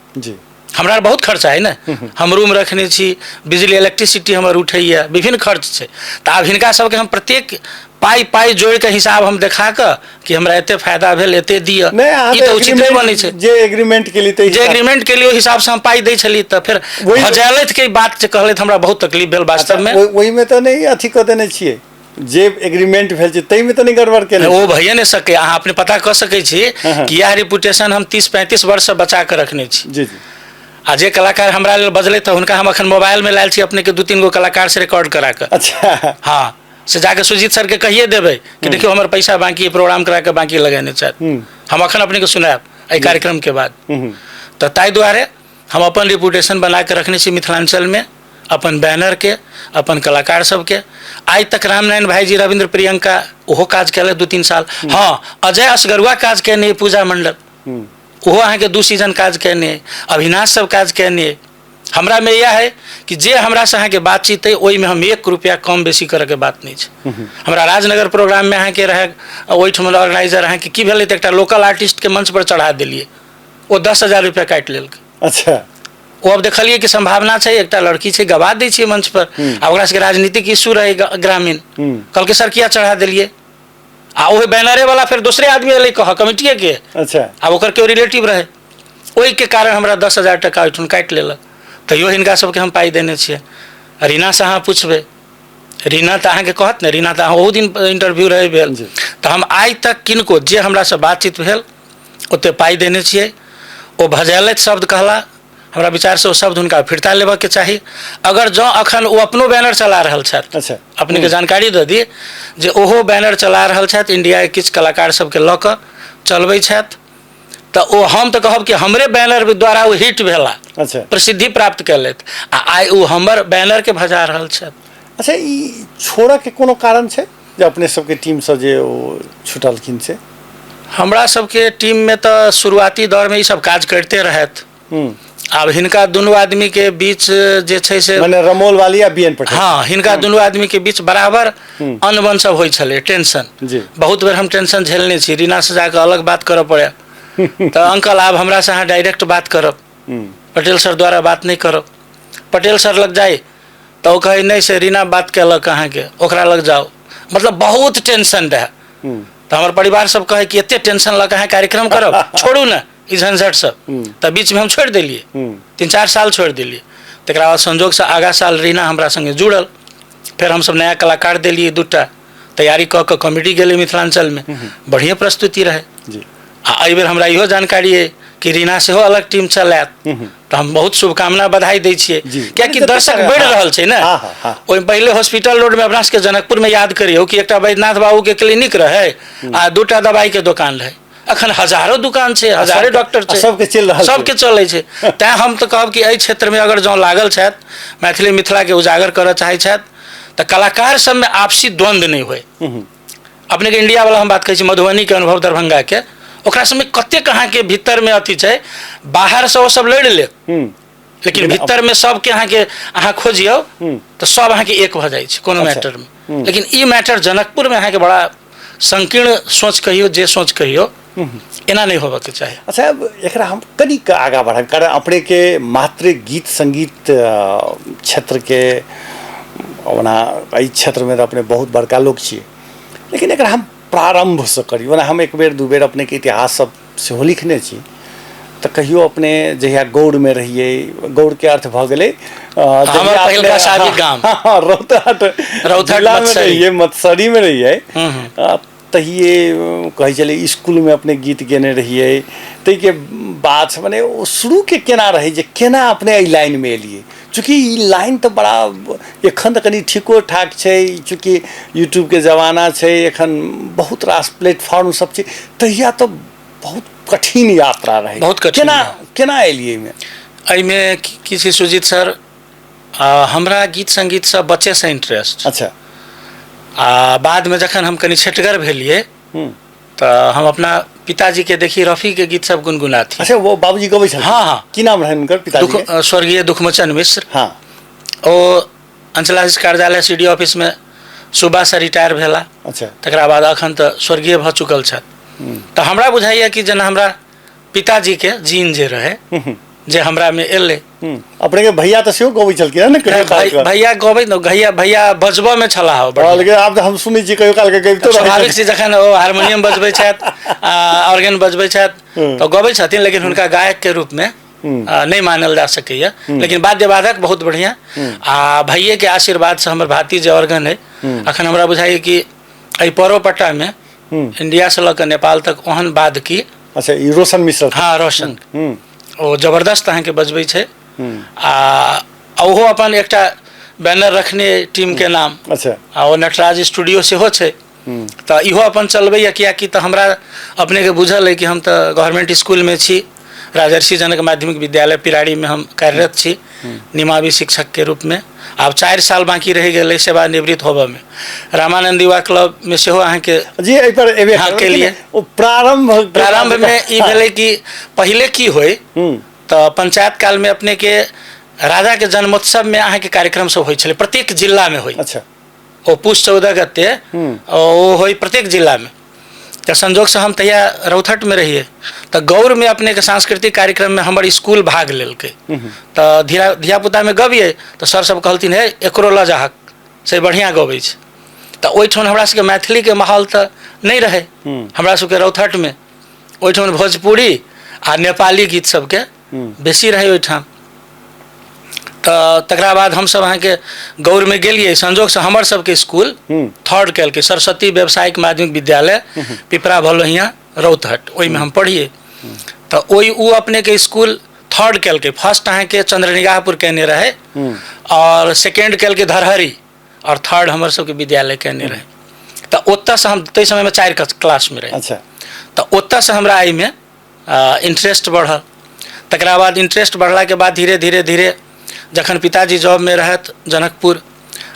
हमरा बहुत खर्चा है ने, हम रूम रखने छी, बिजली इलेक्ट्रिसिटी हमर उठैया, विभिन्न खर्च छै। तऽ आब हिनका सबके हम प्रत्येक पाइ पाइ जोड़ि कऽ हिसाब हम देखा कऽ कि हमरा एते फायदा भेल, एते दिअ, ई तऽ उचित नहि बनै छै। जे एग्रीमेंट के लिए, जे एग्रीमेंट के लिए ओहि हिसाब से हम पाइ दै छली, तऽ फेर भजैलथि के बात जे कहलथि हमरा बहुत तकलीफ भेल वास्तवमे। ओहिमे तऽ नहि अथी कऽ देने छियै, जे एग्रीमेंट भेल छै ताहिमे तऽ नहि गड़बड़ केने? ओ भइए नहि सकै। अहाँ अपने पता कऽ सकै छी कि इएह रिपुटेशन हम 30-35 वर्षसँ बचा कऽ रखने छी। जी जी। आ जे कलाकार हमरा लेल बजलै तऽ हुनका हम अखन मोबाइलमे लायल छी अपनेके 2-3 गो कलाकार से रिकॉर्ड करा कऽ। अच्छा। हँ, से जाके सुजीत सर के कहिए देबै कि देखियौ हमर पैसा बाकी, प्रोग्राम करा के बाकी लगेने छथि। हम अखन अपनेके सुनायब एहि कार्यक्रम के बाद। तऽ ताहि दुआरे हम अपन रिपुटेशन बना के रखने छी मिथिलांचलमे, अपन बैनरके, अपन कलाकार सबके। आइ तक रामनारायण भाईजी, रविंद्र प्रियंका ओहो काज केलथि 2-3 साल। हँ, अजय असगरुआ काज केने, पूजा मंडल ओहो अहाँके 2 सीजन काज केने, अविनाश सब काज केने। हमरा में यह है कि जे हमरा से अहाँके बातचीत है ओहिमे हम 1 रुपया कम बेसी करऽके बात नहि छै। हमरा राजनगर प्रोग्राममे अहाँके रहै, ओहिठाम ऑर्गेनाइजर अहाँके की भेलै तऽ एकटा लोकल आर्टिस्टके मंच पर चढ़ा देलियै, ओ 10,000 रुपया काटि लेलकै। ओ अब देखलियै कि सम्भावना छै, एकटा लड़की छै, गवा दै छियै मंच पर, आ ओकरा सबके राजनीतिक इश्यू रहै ग्रामीण, कहलकै सर किया चढ़ा देलियै? आ ओहि बैनरे वाला फेर दोसरे आदमी एलै कह कमिटिए के। आब ओकर केओ रिलेटिव रहै, ओहिके कारण हमरा 10,000 टका ओहिठाम काटि लेलक। तैयो हिनका सबके हम पाइ देने छियै। रीनासँ अहाँ पुछबै, रीना तऽ अहाँके कहत ने, रीना तऽ अहाँ ओहू दिन इंटरव्यू रहै भेल। तऽ हम आइ तक किनको जे हमरासँ बातचीत भेल ओते पाइ देने छियै। ओ भजैलथि शब्द कहला, हमरा विचारसँ ओ शब्द हुनका फिरता लेबऽके चाही। अगर जँ अखन ओ अपनो बैनर चला रहल छथि। अपनेके जानकारी दऽ दी जे ओहो बैनर चला रहल छथि, इंडियाके किछु कलाकार सबके लऽ कऽ चलबै छथि। तऽ ओ हम तऽ कहब कि हमरे बैनर द्वारा ओ हिट भेला। प्रसिद्धि प्राप्त केलथि आ आइ ओ हमर बैनरके भजा रहल छथि। अच्छा, ई छोड़ऽके कोनो कारण छै जे अपने सबके टीमसँ जे ओ छुटलखिन से? हमरा सबके टीममे तऽ शुरुआती दौरमे ई सब काज करिते रहथि। आब हिनका दुनू आदमी के बीच जे छै से मने रमोल वाली आ बी एन पटेल। हँ, हिनका दुनू आदमी के बीच बराबर अनबन सब होइ छलै, टेंशन। बहुत बेर हम टेंशन झेलने छी। रीना से जाकऽ अलग बात करऽ पड़े तऽ अंकल आब हमरा से अहाँ डायरेक्ट बात करब, पटेल सर द्वारा बात नहि करब। पटेल सर लग जाइ तऽ ओ कहै नहि से रीना बात केलक अहाँके, ओकरा लग जाउ। मतलब बहुत टेंशन रहै। तऽ हमर परिवार सब कहै कि एते टेंशन लऽ कऽ अहाँ कार्यक्रम करब, छोड़ू ने ई झंझट सब। तऽ बीचमे हम छोड़ि देलियै, 3-4 साल छोड़ि देलियै। तकरा बाद संजोगसँ आगा साल रीना हमरा संगे जुड़ल, फेर हमसब नया कलाकार देलियै 2टा, तैयारी कऽ कऽ कॉमेडी गेलै मिथिलांचलमे, बढ़िएँ प्रस्तुति रहै। आ एहिबेर हमरा इहो जानकारी अइ कि रीना सेहो अलग टीम चलायत, तऽ हम बहुत शुभकामना बधाई दै छियै, कियाकि दर्शक बढ़ि रहल छै ने। ओहि पहिले हॉस्पिटल रोडमे अपना सबके जनकपुरमे याद करियौ कि एकटा बैद्यनाथ बाबूके क्लिनिक रहै आ 2टा दवाइके दोकान रहै। अखन हजारो दुकान छै, हजारो डॉक्टर छै, सबके चलि रहल छै, सबके चलै छै। तैं हम तऽ कहब कि एहि क्षेत्रमे अगर जँ लागल छथि, मैथिली मिथिलाके उजागर करऽ चाहै छथि, तऽ कलाकार सबमे आपसी द्वंद्व नहि होइ। अपनेके इंडिया वाला हम बात कहै छी, मधुबनीके अनुभव, दरभंगाके, ओकरा सबमे कतेक अहाँके भीतरमे अथी छै, बाहरसँ ओ सब लड़ि लेत, लेकिन भीतरमे सबके अहाँके अहाँ खोजियौ तऽ सब अहाँके एक भऽ जाइ छै कोनो मैटरमे। लेकिन ई मैटर जनकपुरमे अहाँके बड़ा संकीर्ण सोच कहियौ, जे सोच कहियौ, एना नहि होबऽके चाही। अच्छा, एकरा हम कनिक आगाँ बढ़ाएब, कारण अपनेके मातृ गीत संगीत क्षेत्रके ओना एहि क्षेत्रमे तऽ अपने बहुत बड़का लोक छियै, लेकिन एकरा हम प्रारम्भसँ करी। ओना हम 1 बेर 2 बेर अपनेके इतिहास सब सेहो लिखने छी, तऽ कहियो अपने जहिया गौड़मे रहियै, गौड़के अर्थ भऽ गेलै हमर पहिलका शादी गाम रौतहट जिलामे रहियै, मत्सरीमे रहियै, तहिये कहै छलै इसकुलमे अपने गीत गेने रहियै, ताहिके बाद मने ओ शुरूके केना रहै जे केना अपने एहि लाइनमे एलियै? चूँकि ई लाइन तऽ बड़ा एखन तऽ कनि ठीको ठाक छै, चूँकि यूट्यूबके जमाना छै, एखन बहुत रास प्लेटफॉर्म सब छै, तहिया तऽ बहुत कठिन यात्रा रहै। बहुत कठिन। केना केना एलियै एहिमे? एहिमे की छै सुजीत सर, हमरा गीत संगीतसँ बच्चेसँ इंटरेस्ट। आ बादमे जखन हम कनि छेटगर भेलियै तऽ हम अपना पिताजी के देखी रफी के गीत सब गुनगुनाथी। अच्छा, वो बाबूजी गबै छलखिन? हाँ, हाँ। की नाम रहनि हुनकर पिताजी दुख के? स्वर्गीय दुखमोचन मिश्र। हाँ। ओ अंचलाधीश कार्यालय सी डी ऑफिस में सुबह से रिटायर भेला। अच्छा। तकरा बाद अखन तऽ स्वर्गीय भऽ चुकल छथि। तऽ हमरा बुझाइए कि जेना हमरा पिताजी के जीन जे रहे जे हमरा में एलै। अपने के भैया तऽ सेहो गबै छलखिन हँ ने कहियो काल के? भैया गबै न, भैया बजबऽ में छलाह ओ बढ़िआँ। हँ, लेकिन आब तऽ हम सुनै छी कहियो काल के गबितो रहै स्वाभाविक छथिन। छै, जखन ओ हारमोनियम बजबै छथि आ ऑर्गन बजबै छथि तऽ गबै छथिन, लेकिन हुनका गायक के रूप में नहि मानल जा सकैए, लेकिन वाद्यवादक बहुत बढ़िआँ। आ भैये के आशीर्वाद से हमर भातिज जे ऑर्गन है, अखन हमरा बुझाइए कि एहि परोपट्टा में इंडिया से लऽ कऽ नेपाल तक ओहन बाद की। अच्छा, ई रोशन मिश्र। हाँ, रोशन। ओ जबरदस्त अहाँके बजबै छै। आ ओहो अपन एकटा बैनर रखने टीम के नाम। अच्छा। आ ओ नटराज स्टूडियो सेहो छै, तऽ इहो अपन चलबैया, कियाकि तऽ हमरा अपने के बुझल है कि हम तऽ गवर्नमेंट स्कूल में छी, राजर्षि जनक माध्यमिक विद्यालय पिराड़ी में हम कार्यरत छी निमावी शिक्षक के रूप में। आब 4 साल बाकी रहि गेलै सेवानिवृत्त होबऽ में। रामानंद युवा क्लब में सेहो अहाँके जी एहि पर एबे हाँ, करब, के लिए। लेकिन ओ प्रारंभ प्रारंभ में ई भेलै कि पहिले की होय तऽ पंचायत काल में अपने के राजा के जन्मोत्सव में अहाँके कार्यक्रम सब होइ छलै, प्रत्येक जिला में होइ। अच्छा। ओ पुष 14 गते ओ होइ प्रत्येक जिला में। तऽ संजोगसँ हम तहिया रौथटमे रहियै, तऽ गौरमे अपनेके सांस्कृतिक कार्यक्रममे हमर स्कूल भाग लेलकै। तऽ धियापुतामे गबियै तऽ सर सब कहलथिन, हे एकरो लऽ जाहक, से बढ़िआँ गबै छै। तऽ ओहिठाम हमरा सबके मैथिलीके माहौल तऽ नहि रहै हमरा सबके रौथटमे, ओहिठाम भोजपुरी आ नेपाली गीत सबके बेसी रहै ओहिठाम। तऽ तकरा बाद हमसब अहाँके गौरमे गेलियै, संजोगसँ हमर सबके स्कूल थर्ड केलकै, सरस्वती व्यावसायिक माध्यमिक विद्यालय पिपरा भलोहिया रौतहट, ओहिमे हम पढ़ियै। तऽ ओ अपनेके स्कूल थर्ड केलकै, फर्स्ट अहाँके चंद्रनिगाहपुर केने रहै, और सेकेंड केलकै धरहरी, और थर्ड हमर सबके विद्यालय केने रहै। तऽ ओतऽसँ हम ताहि समयमे 4 क्लासमे रही। अच्छा। तऽ ओतऽसँ हमरा एहिमे इंटरेस्ट बढ़ल। तकरा बाद इंटरेस्ट बढ़लाके बाद धीरे धीरे धीरे जखन पिताजी जॉबमे रहथि जनकपुर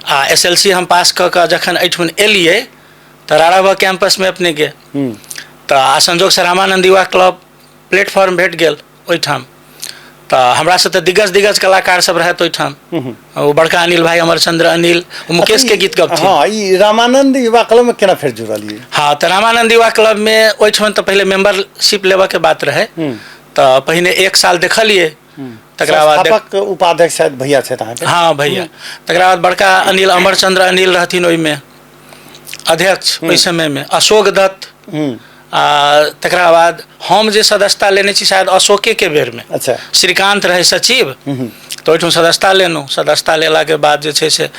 आ एस एल सी हम पास कऽ कऽ जखन एहिठुन एलियै तऽ राराबा कैंपसमे अपनेके तऽ आ संजोगसँ रामानन्द युवा क्लब प्लेटफॉर्म भेट गेल ओहिठाम। तऽ हमरासँ तऽ दिग्गज दिग्गज कलाकार सब रहथि ओहिठाम, ओ बड़का अनिल भाई, अमरचंद्र अनिल, ओ मुकेश के गीत गबथिन। हाँ, ई रामानंद युवा क्लब में केना फेर जुड़लियै? हाँ, तऽ रामानंद युवा क्लब में ओहिठाम तऽ पहिले मेंबरशिप लेबऽ के बात रहै, तऽ पहिने 1 साल देखलियै, तकरा बाद संस्थापक उपाध्यक्ष शायद भैया छथि अहाँके? हाँ भैया। तकरा बाद बड़का अनिल, अमरचंद्र अनिल रहथिन ओहिमे अध्यक्ष ओहि समय में, अशोक दत्त, आ तकरा बाद हम जे सदस्यता लेने छी शायद अशोके के बेर में। अच्छा। श्रीकांत रहे सचिव, तऽ ओहिठाम सदस्यता लेलहुँ। सदस्यता लेलाके बाद जे छै से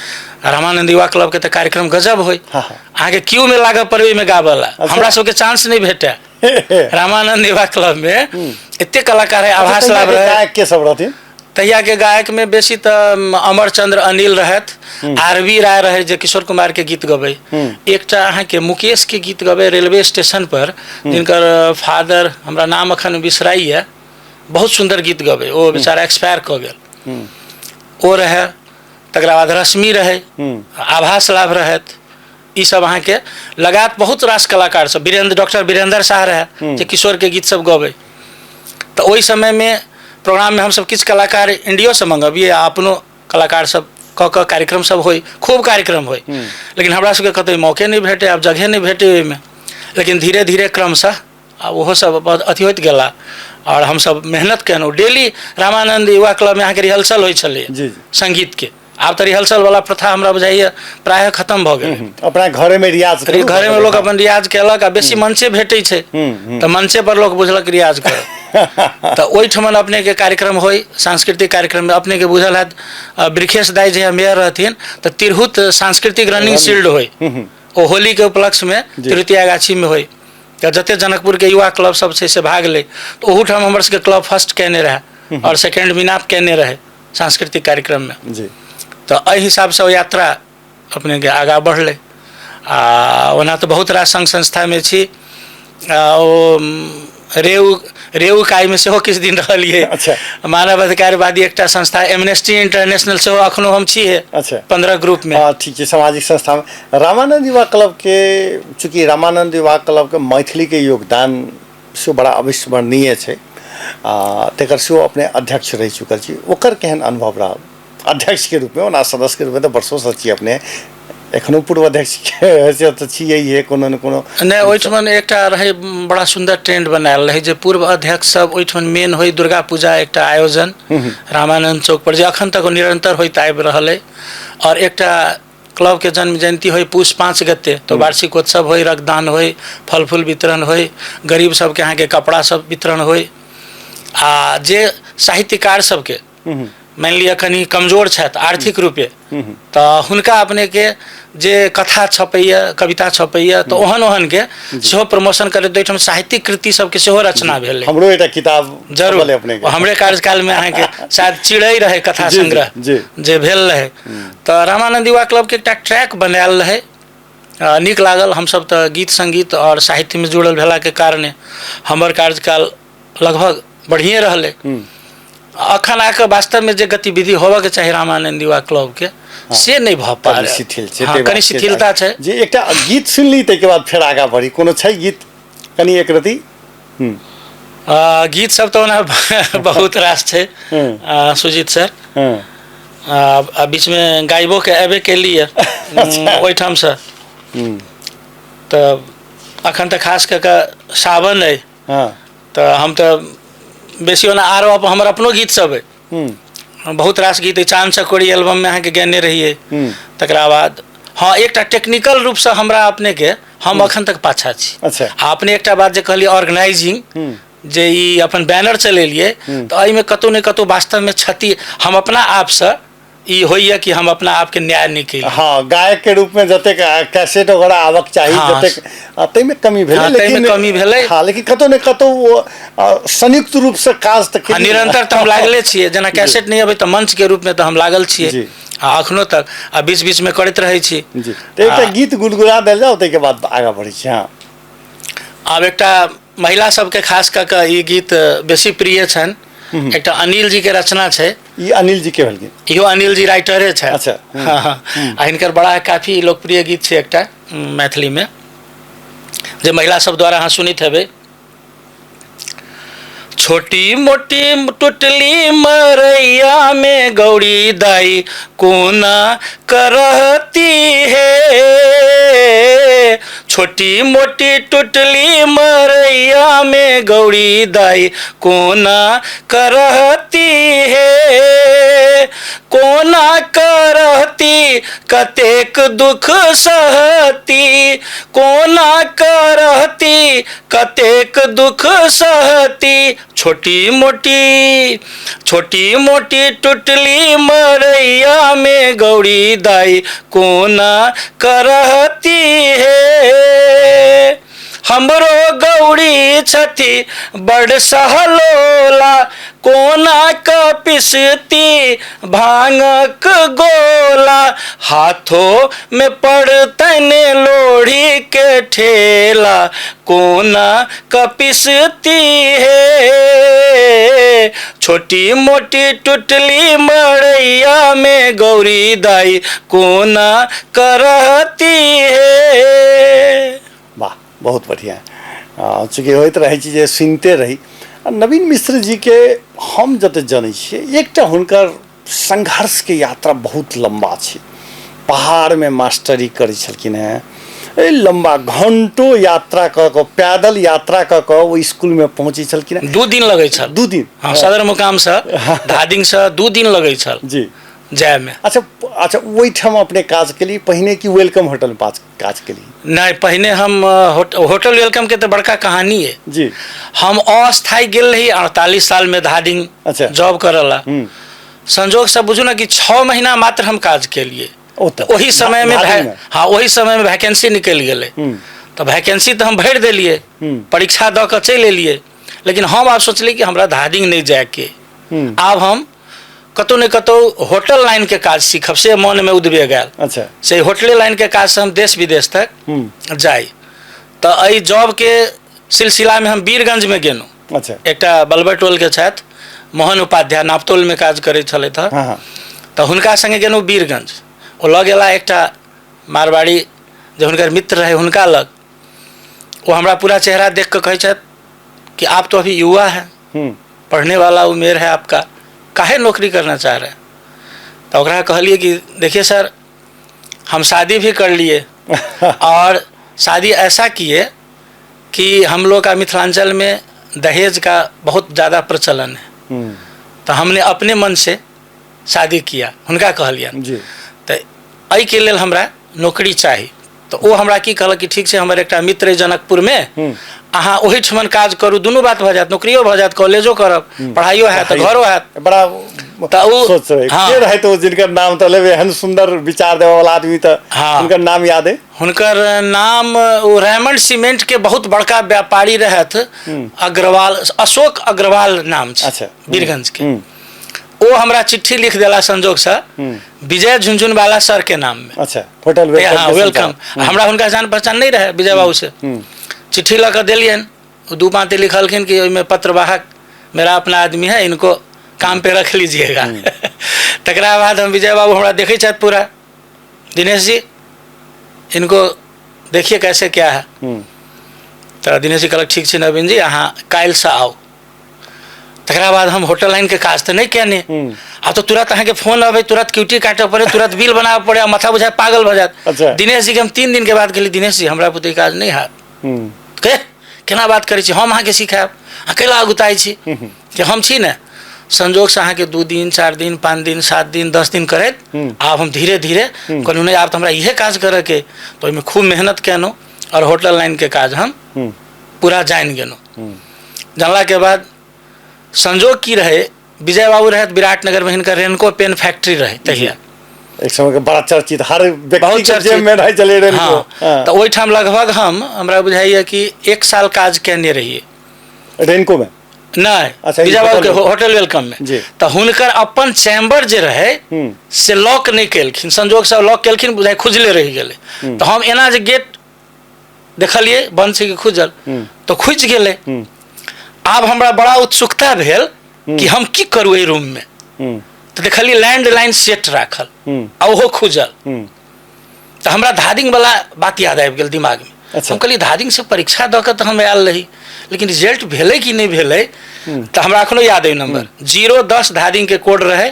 रामानंद युवा क्लब के तऽ कार्यक्रम गजब होइ, हाँ, हाँ। अहाँके क्यू में लागऽ पड़ै ओहिमे गाबऽ ला, अच्छा। हमरा सबके चांस नहि भेटै। रामानंद युवा क्लब में एते कलाकार है, आभास लाभ रहे। गायक के सब रहथिन? तहिया के गायक में बेसी तऽ अमरचंद्र अनिल रहथि, आर वी राय रहे जे किशोर कुमार के गीत गबै, एकटा अहाँके मुकेश के गीत गबै रेलवे स्टेशन पर, जिनकर फादर हमरा नाम अखन बिसराइए, बहुत सुंदर गीत गबै, ओ बेचारा एक्सपायर कऽ गेल, ओ रहे। तकरा बाद रश्मि रहे, आभास लाभ रहथि, ई सब अहाँके लगात बहुत रास कलाकार सब, डॉक्टर वीरेंद्र शाह रहे जे किशोर के गीत सब गबै। तऽ ओहि समयमे प्रोग्राममे हमसब किछु कलाकार इंडियोसँ मंगबियै आ अपनो कलाकार सब कऽ कऽ कार्यक्रम सब होइ, खूब कार्यक्रम होइ, लेकिन हमरा सबके कतौ मौके नहि भेटै, आब जगहे नहि भेटै ओहिमे। लेकिन धीरे धीरे क्रमशः आ ओहो सब अथी होइत गेला और हमसब मेहनत केलहुँ। डेली रामानंद युवा क्लब में अहाँके रिहर्सल होइ छलै जी, जी। संगीत के। आब तऽ रिहर्सल वाला प्रथा हमरा बुझाइए प्रायः खत्म भऽ गेल। अपना घरे में रियाज करू, घरे में लोक अपन रियाज केलक आ बेसी मंचे भेटै छै, तऽ मंचे पर लोक बुझलक रियाज कर। तऽ ओहिठमन अपने के कार्यक्रम होइ, सांस्कृतिक कार्यक्रम में अपने के बुझल हैत, वृखेश दाई जे मेयर रहथिन तऽ तिरहुत सांस्कृतिक रनिंग शील्ड होइ, ओ होली के उपलक्ष्य में तिरहुतिया गाछी में होइ। तऽ जते जनकपुर के युवा क्लब सब छै से भाग लै, तऽ ओहूठाम हमर सबके क्लब फर्स्ट केने रहै और सेकेंड मिनाप केने रहै सांस्कृतिक कार्यक्रम में। जी। तऽ एहि हिसाबसँ ओ यात्रा अपनेके आगाँ बढ़लै। आ ओना तऽ बहुत रास संघ संस्थामे छी, आ ओ रेउ इकाइमे सेहो किछु दिन रहलियै। अच्छा। मानव अधिकारवादी एकटा संस्था एमनेस्टी इंटरनेशनल सेहो अखनो हम छी। अच्छा। 15 ग्रुप में। हाँ, ठीक छै। सामाजिक संस्था में रामानंद युवा क्लब के, चूँकि रामानंद युवा क्लब के मैथिली के योगदान सेहो बड़ा अविस्मरणीय छै। तकर सेहो अपने अध्यक्ष रहि चुकल छी, ओकर केहन अनुभव रहल अध्यक्षके रूपमे? ओना सदस्यके रूपमे तऽ वर्षोसँ छी अपने, एखनो पूर्व अध्यक्षके हैसियत तऽ छियै कोनो ने कोनो। नहि, ओहिठमन एकटा रहै बड़ा सुन्दर ट्रेंड बनायल रहै जे पूर्व अध्यक्ष सब ओहिठमन मेन होइ दुर्गा पूजा एकटा आयोजन रामानंद चौक पर जे अखन तक निरंतर होइत आबि रहल अइ, और एकटा क्लब के जन्म जयंती होइ पूस 5 गते, तो वार्षिकोत्सव होइ, रक्तदान होइ, फल फूल वितरण होइ, गरीब सबके अहाँके कपड़ा सब वितरण होइ, आ जे साहित्यकार सबके मानि लिअ कनि कमजोर छथि आर्थिक रूपे तऽ हुनका अपनेके जे कथा छपैए, कविता छपैए, तऽ ओहन ओहनके सेहो प्रमोशन करैत ओहिठाम साहित्यिक कृति सबके सेहो रचना भेलै। हमरो एकटा किताब जरूर अपने हमरे कार्यकालमे अहाँके शायद चिड़ै रहै कथा संग्रह जे भेल रहै। तऽ रामानंद युवा क्लबके एकटा ट्रैक बनायल रहै, नीक लागल। हमसब तऽ गीत संगीत आओर साहित्यमे जुड़ल भेलाके कारणे हमर कार्यकाल लगभग बढ़िए रहलै। अखन आके वास्तवमे जे गतिविधि होबऽके चाही रामानंद युवा क्लबके से नहि भऽ पा कनि शिथिल छै, हँ, कनि शिथिलता छै। जे एकटा गीत सुनली ताहिके बाद फेर आगाँ बढ़ी, कोनो छै गीत कनि एक रति? गीत सब तऽ ओना बहुत रास छै सुजीत सर, आ बीचमे गायबोके एबे केलियै ओहिठामसँ। तऽ अखन तऽ खास कऽ कऽ सावन अइ, तऽ हम तऽ बेसी ओना आरो हमर अपनो गीत सब अइ, बहुत रास गीत अइ। चाँद चकोरी एल्बममे अहाँके गेने रहियै। तकरा बाद हँ एकटा टेक्निकल रूपसँ हमरा अपनेके हम अखन तक पाछा छी। अच्छा। आ अपने एकटा बात जे कहलियै ऑर्गेनाइजिंग, जे ई अपन बैनर चलेलियै, तऽ एहिमे कतहु ने कतहु वास्तवमे क्षति हम अपना आपसँ ई होइए कि हम अपना आपके न्याय नहि केलियै। हँ, गायक के रूप में जतेक कैसेट वगैरह आवक चाही, जतेक ताहिमे कमी भेलै, ताहिमे लेकिन कमी भेलै। हँ, लेकिन कतहु ने कतहु ओ संयुक्त रूप से काज तऽ केलियै। निरंतर तऽ हम लागले छियै, जेना कैसेट नहि अबै तऽ मंच के रूप में तऽ हम लागल छियै आ अखनो तक, आ बीच बीच में करैत रहै छी। जी, तऽ एकटा गीत गुनगुना देल जाउ, ताहिके बाद आगाँ बढ़ै छी। हँ, आब एकटा महिला सबके खास कऽ कऽ ई गीत बेसी प्रिय छनि, एकटा अनिल जी के रचना छै। ई अनिल जी के भेलखिन? इहो अनिल जी राइटरे छथि। अच्छा। हँ, आ हिनकर बड़ा काफी लोकप्रिय गीत छै एकटा मैथिली में जे महिला सब द्वारा अहाँ सुनैत हेबै। छोटी मोटी टुटली मरैया में गौरी दाई कोना करती है, छोटी मोटी टुटली मरैया में गौरी दाई कोना करती है, कोना करती कतेक दुख सहती, कोना करती कतेक दुख सहती, छोटी मोटी छोटी मोटी टुटली मरैया में गौरी दाई कोना करती है, हमरो गौरी छथि बड़ सहलोला, कोना क पिसती भांगक गोला, हाथों में पड़तन लोढ़ी के ठेला, कोना क पिसती है, छोटी मोटी टुटली मड़ैया में गौरी दाई कोना करती है। वाह, बहुत बढ़िया। चूँकि होइत रहै छी जे सुनिते रही। नवीन मिश्र जी के हम जते जनै छियै, एकटा हुनकर संघर्षके यात्रा बहुत लम्बा छै। पहाड़मे मास्टरी करै छलखिन हेँ, एहि लम्बा घंटो यात्रा कऽ कऽ, पैदल यात्रा कऽ कऽ ओ स्कूलमे पहुँचै छलखिन हेँ। 2 दिन लगै छल। 2 दिन? हँ, सदर मुकामसँ धादिंगसँ 2 दिन लगै छल जी जायमे। अच्छा अच्छा, ओहिठाम अपने काज केलियै पहिने कि welcome होटलमे काज केलियै? नहि, पहिने हम होटल welcome के तऽ बड़का कहानी है जी। हम अस्थायी गेल रही 48 साल में धादिंग। अच्छा। जॉब करऽ ला। संजोग से बुझू ना कि 6 महीना मात्र हम काज केलिए। ओतऽ? ओही समय में धादिंग में? हाँ, ओही समय में वैकेंसी निकलि गेलै, तऽ वैकेंसी तऽ हम भरि देलियै, परीक्षा दऽ कऽ चलि एलियै, लेकिन हम आब सोचलियै कि हमरा धादिंग नहि जायके, आब हम कतहु ने कतहु होटल लाइन के काज सीखब, से मन में उद्वेग आयल। अच्छा। से होटले लाइन के काज से हम देश विदेश तक जाई। तऽ एहि जॉब के सिलसिला में हम वीरगंज में गेलहुँ। अच्छा। एकटा बलबई टोल के छथि मोहन उपाध्याय, नापतोल में काज करै छलथि हँ। हाँ। तऽ हुनका संगे गेलहुँ वीरगंज। ओ लऽ गेला एकटा मारवाड़ी जे हुनकर मित्र रहै हुनका लग। ओ हमरा पूरा चेहरा देख कऽ कहै छथि कि आप तो अभी युवा हैं, पढ़ने वाला उमेर है आपका, काहे नौकरी करना चाह रहे हैं? तो ओकरा कहलिए कि देखिए सर, हम शादी भी कर लिए और शादी ऐसा किए कि हम लोग का मिथिलांचल में दहेज का बहुत ज़्यादा प्रचलन है, तो हमने अपने मन से शादी किया, हुनका कहलियनि। तऽ एहिके लेल हमरा नौकरी चाही। तऽ ओ हमरा की कहलक कि ठीक छै, हमर एकटा मित्र अइ जनकपुरमे, अहाँ ओहिठमन काज करू, दुनू बात भऽ जायत, नौकरियो भऽ जायत, कॉलेजो करब, पढ़ाइयो हैत, घरो हैत। बड़ा तऽ ओ सोच रहे। हाँ। के रहे तो जिनकर नाम तऽ लेबै, एहन सुंदर विचार देबऽ वाला आदमी तऽ हुनकर नाम याद है? हुनकर नाम ओ रेमंड सीमेंट के बहुत बड़का व्यापारी रहथि, अग्रवाल, अशोक अग्रवाल नाम छै। वीरगंज के। ओ हमरा चिट्ठी लिख देला संजोगसँ विजय झुनझुनवाला सर के नाम में। अच्छा, होटल welcome. हाँ, के welcome. संचालक। हमरा हुनका जान पहचान नहीं रहे विजय बाबू से। चिट्ठी लऽ कऽ देलियनि, ओ दू पाँति लिखलखिन कि ओहिमे पत्रवाहक मेरा अपना आदमी है, इनको काम पे रख लीजिएगा। तकरा बाद हम विजय बाबू हमरा देखै छथि पूरा, दिनेश जी इनको देखिए कैसे क्या है। तऽ दिनेश जी कहलक ठीक छै नवीन जी, अहाँ काल्हिसँ आउ। तकरा बाद हम होटल लाइनके काज तऽ नहि केने, आब तऽ तुरंत अहाँके फोन अबै, तुरंत क्यूटी काटऽ पड़े, तुरंत बिल बनाबऽ पड़े, आ माथा बुझाय पागल भऽ जायत। दिनेश जी के हम 3 दिन के बाद कहली, दिनेश जी हमरा बुते काज नहि हैत। के केना बात करै छी, हम अहाँके सिखायब, अहाँ कैला अगुताइ छी कि हम छी ने। संजोगसँ अहाँके 2 दिन 4 दिन 5 दिन 7 दिन 10 दिन करैत आब हम धीरे धीरे कहलहुँ नहि, आब तऽ हमरा इहे काज करऽके, तऽ ओहिमे खूब मेहनत केलहुँ आओर होटल लाइनके काज हम पूरा जानि गेलहुँ। जानलाके बाद संजोग की रहे, विजय बाबू रहथि विराटनगर में, हिनकर रेनको पेन फैक्ट्री रहे तहिया, एक समय के बड़ा चर्चित, हर व्यक्ति बहुत के चर्चित। जेब में रहे चले रेनको। हाँ, तऽ ओहिठाम लगभग हमरा बुझाइए कि 1 साल काज केने रहिए रेनको में। नहि, अच्छा, ई विजय बाबू के होटल में। होटल welcome में। तऽ हुनकर अपन चैम्बर जे रहे से लॉक नहि केलखिन, संजोग से लॉक केलखिन, बुझाइ खुजले रहि गेलै। तऽ हम एना जे गेट देखलियै बंद छै कि खुजल, तऽ खुजि गेलै। आब हमरा बड़ा उत्सुकता भेल कि हम की करू एहि रूम में। तऽ देखलियै लैंडलाइन सेट राखल आ ओहो खुजल। तऽ हमरा धादिंग वाला बात याद आबि गेल दिमाग में। हम कहलियै धादिंग से परीक्षा दऽ कऽ तऽ हम आयल रही, लेकिन रिजल्ट भेलै कि नहि भेलै तऽ हमरा एखनो याद अइ नंबर 010 धादिंग के कोड रहे,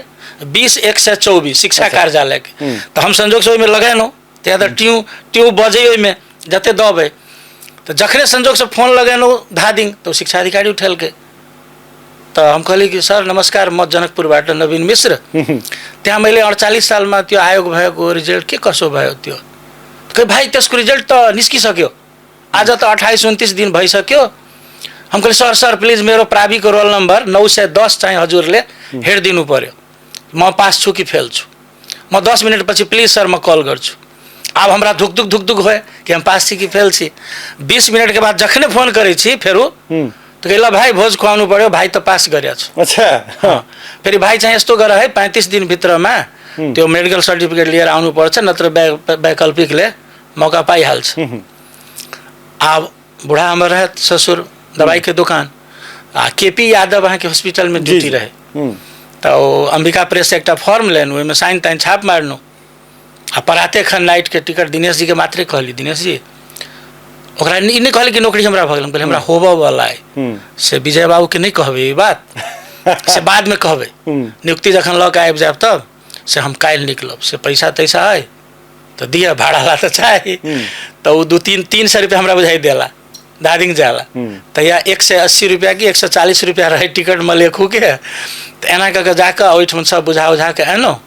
20 124 शिक्षा कार्यालय के। तऽ हम संजोग से ओहिमे लगेलहुँ, तहिया तऽ ट्यू ट्यू बजै ओहिमे जते दबै। तऽ जखने संजोगसँ फोन लगेलहुँ धादिंग, तऽ ओ शिक्षा अधिकारी उठेलकै। तऽ हम कहली कि सर नमस्कार, म जनकपुरबाट नवीन मिश्र, त्यहाँ मैले 48 सालमा त्यो आयोग भएको रिजल्ट के कसो भयो त्यो? कहै भाइ त्यसको रिजल्ट त निस्किसक्यो, आज त 28-29 दिन भइसक्यो। हम कहली सर सर प्लिज मेरो प्राविको रोल नम्बर 910 चाहिँ हजुरले हेरिदिनु पर्यो, म पास छु कि फेल छु? म 10 मिनटपछि प्लिज सर म कल गर्छु। आब हमरा धुक धुक धुक धुक होए कि हम पास छी कि फेल छी। 20 मिनटके बाद जखने फोन करै छी फेरू, तऽ कहै ल भाइ भोज खुवाउनु पर्यो, भाइ त पास गरेको छु। फेरि भाइ चाहिँ यस्तो गर है, 35 दिनभित्रमा त्यो मेडिकल सर्टिफिकेट लिएर आउनुपर्छ, नत्र वैकल्पिकले मौका पाइहाल्छ। आब बुढ़ा हमर रहत ससुर, दवाईके दोकान, आ के पी यादव अहाँके हॉस्पिटलमे ड्यूटी रहे। तऽ ओ अंबिका प्रेस से एकटा फॉर्म लेलहुँ, ओहिमे साइन ताइन छाप मारलहुँ आ पराते खन नाइटके टिकट दिनेश जीके मात्रे कहली, दिनेश जी ओकरा ई नहि कहली कि नौकरी हमरा भऽ गेल, हम कहली हमरा होबऽ वाला अइ, से विजय बाबूके नहि कहबै ई बात, से बादमे कहबै, नियुक्ति जखन लऽ कऽ आबि जायब तब, से हम काल्हि निकलब, से पैसा तैसा अइ तऽ दिअ, भाड़ा ला तऽ चाही। तऽ ओ 2-3 300 रुपया हमरा बुझाइ देला दादिंग जाला। तहिया 180 रुपया कि 140 रुपया रहे टिकट मलेखूके। तऽ एना कऽ कऽ जाकऽ ओहिठाम सब बुझा उझा कऽ एलहुँ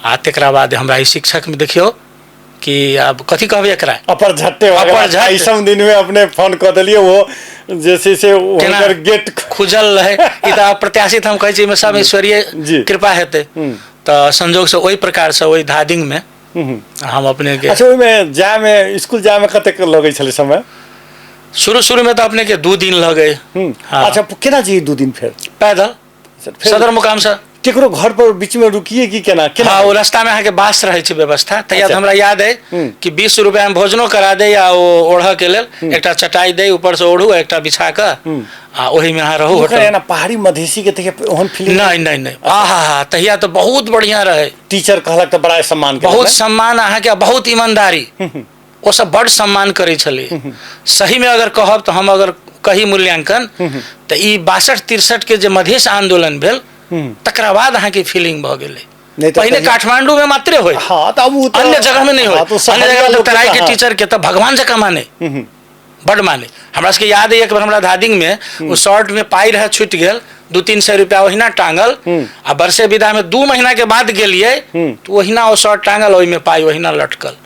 आ तकरा बाद हमरा ई शिक्षकमे देखियौ कि आब कथी कहबै एकरा, अपर झट्टे भऽ गेल। अपर झट्ट। 28म दिन में अपने फोन कऽ देलियै, वो जे छै से केना हुनकर गेट खुजल रहे, ई तऽ अप्रत्याशित हम कहै छी, एहिमे सब ईश्वरीय कृपा हेतै। तऽ संजोगसँ ओहि प्रकारसँ ओहि धादिंगमे हम अपने के अच्छा, ओहिमे जायमे, स्कूल जायमे कतेक लगै छलै समय? शुरू शुरूमे तऽ अपने के 2 दिन लगै। अच्छा, केना जइयै 2 दिन फेर? पैदल। फेर सदर मुकामसँ। केकरो घर पर बीच में रुकिए कि केना केना? हाँ, ओ रास्ता में अहाँके बास रहै छै व्यवस्था तहिया। तऽ हमरा याद है कि 20 रुपया में भोजनो करा दे आ ओ ओढ़ऽ के लेल एकटा चटाई दे, ऊपर से ओढ़ू, एकटा बिछा कऽ आ ओहिमे अहाँ रहू। ओकर होटल एना पहाड़ी मधेसी के तहिया ओहन फीलिंग? नहि नहि नहि, आहा हा, तहिया तऽ बहुत बढ़िया रहे। टीचर कहलक तऽ बड़ा सम्मान केलक। बहुत ने? सम्मान अहाँके आ बहुत ईमानदारी, ओ सब बड सम्मान करै छलै। सहीमे अगर कहब तऽ हम अगर कही मूल्यांकन तऽ ई 62-63 के जे मधेश आंदोलन भेल तकरा बाद अहाँके फीलिंग भऽ गेलै। नहि तऽ पहिने काठमांडू में मात्रे होय, हाँ, तऽ आब ओ तऽ अन्य जगह में नहीं होय। हाँ, तऽ अन्य जगह में लोक तराई के हाँ। टीचर के तऽ भगवान जकाँ माने, बड माने। हमरा सबके याद है एक बार हमरा धादिंग में ओ शर्ट में पाई रहे छूटि गेल, 200-300 रुपया ओहिना टांगल, आ बरसे विदा में 2 महीना के बाद गेलिए तो ओहिना ओ शर्ट टांगल, ओहिमे पाई ओहिना लटकल।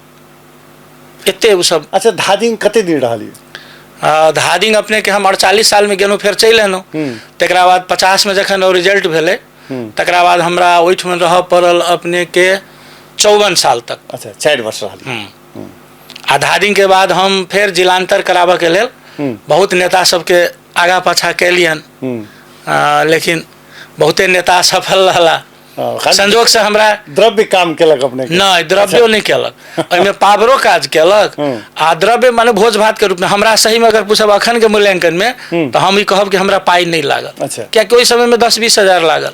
एते ओ सब। अच्छा, धादिंग कते दिन रहलियै? धादिंग अपने के हम 48 साल में गेलहुँ, फेर चलि एलहुँ। तकरा बाद 50 में जखन ओ रिजल्ट भेलै तकरा बाद हमरा ओहिठमा रहऽ पड़ल अपने के 54 साल तक। अच्छा, 4 वर्ष रहलियै। आ धादिंग के बाद हम फेर जिलांतर कराबऽ के लेल बहुत नेता सबके आगा पाछा केलियन, लेकिन बहुते नेता सफल रहला। संजोग से हमरा द्रव्य काम केलक अपने के? नहि, द्रव्यो नहि केलक, ओहिमे पावरो काज केलक आ द्रव्य माने भोज भात के रूप में। हमरा सही में अगर पूछब अखन के मूल्यांकन में तऽ हम ई कहब कि हमरा पाइ नहि लागल। अच्छा। कियाकि ओहि समय में 10-20 हजार लागल।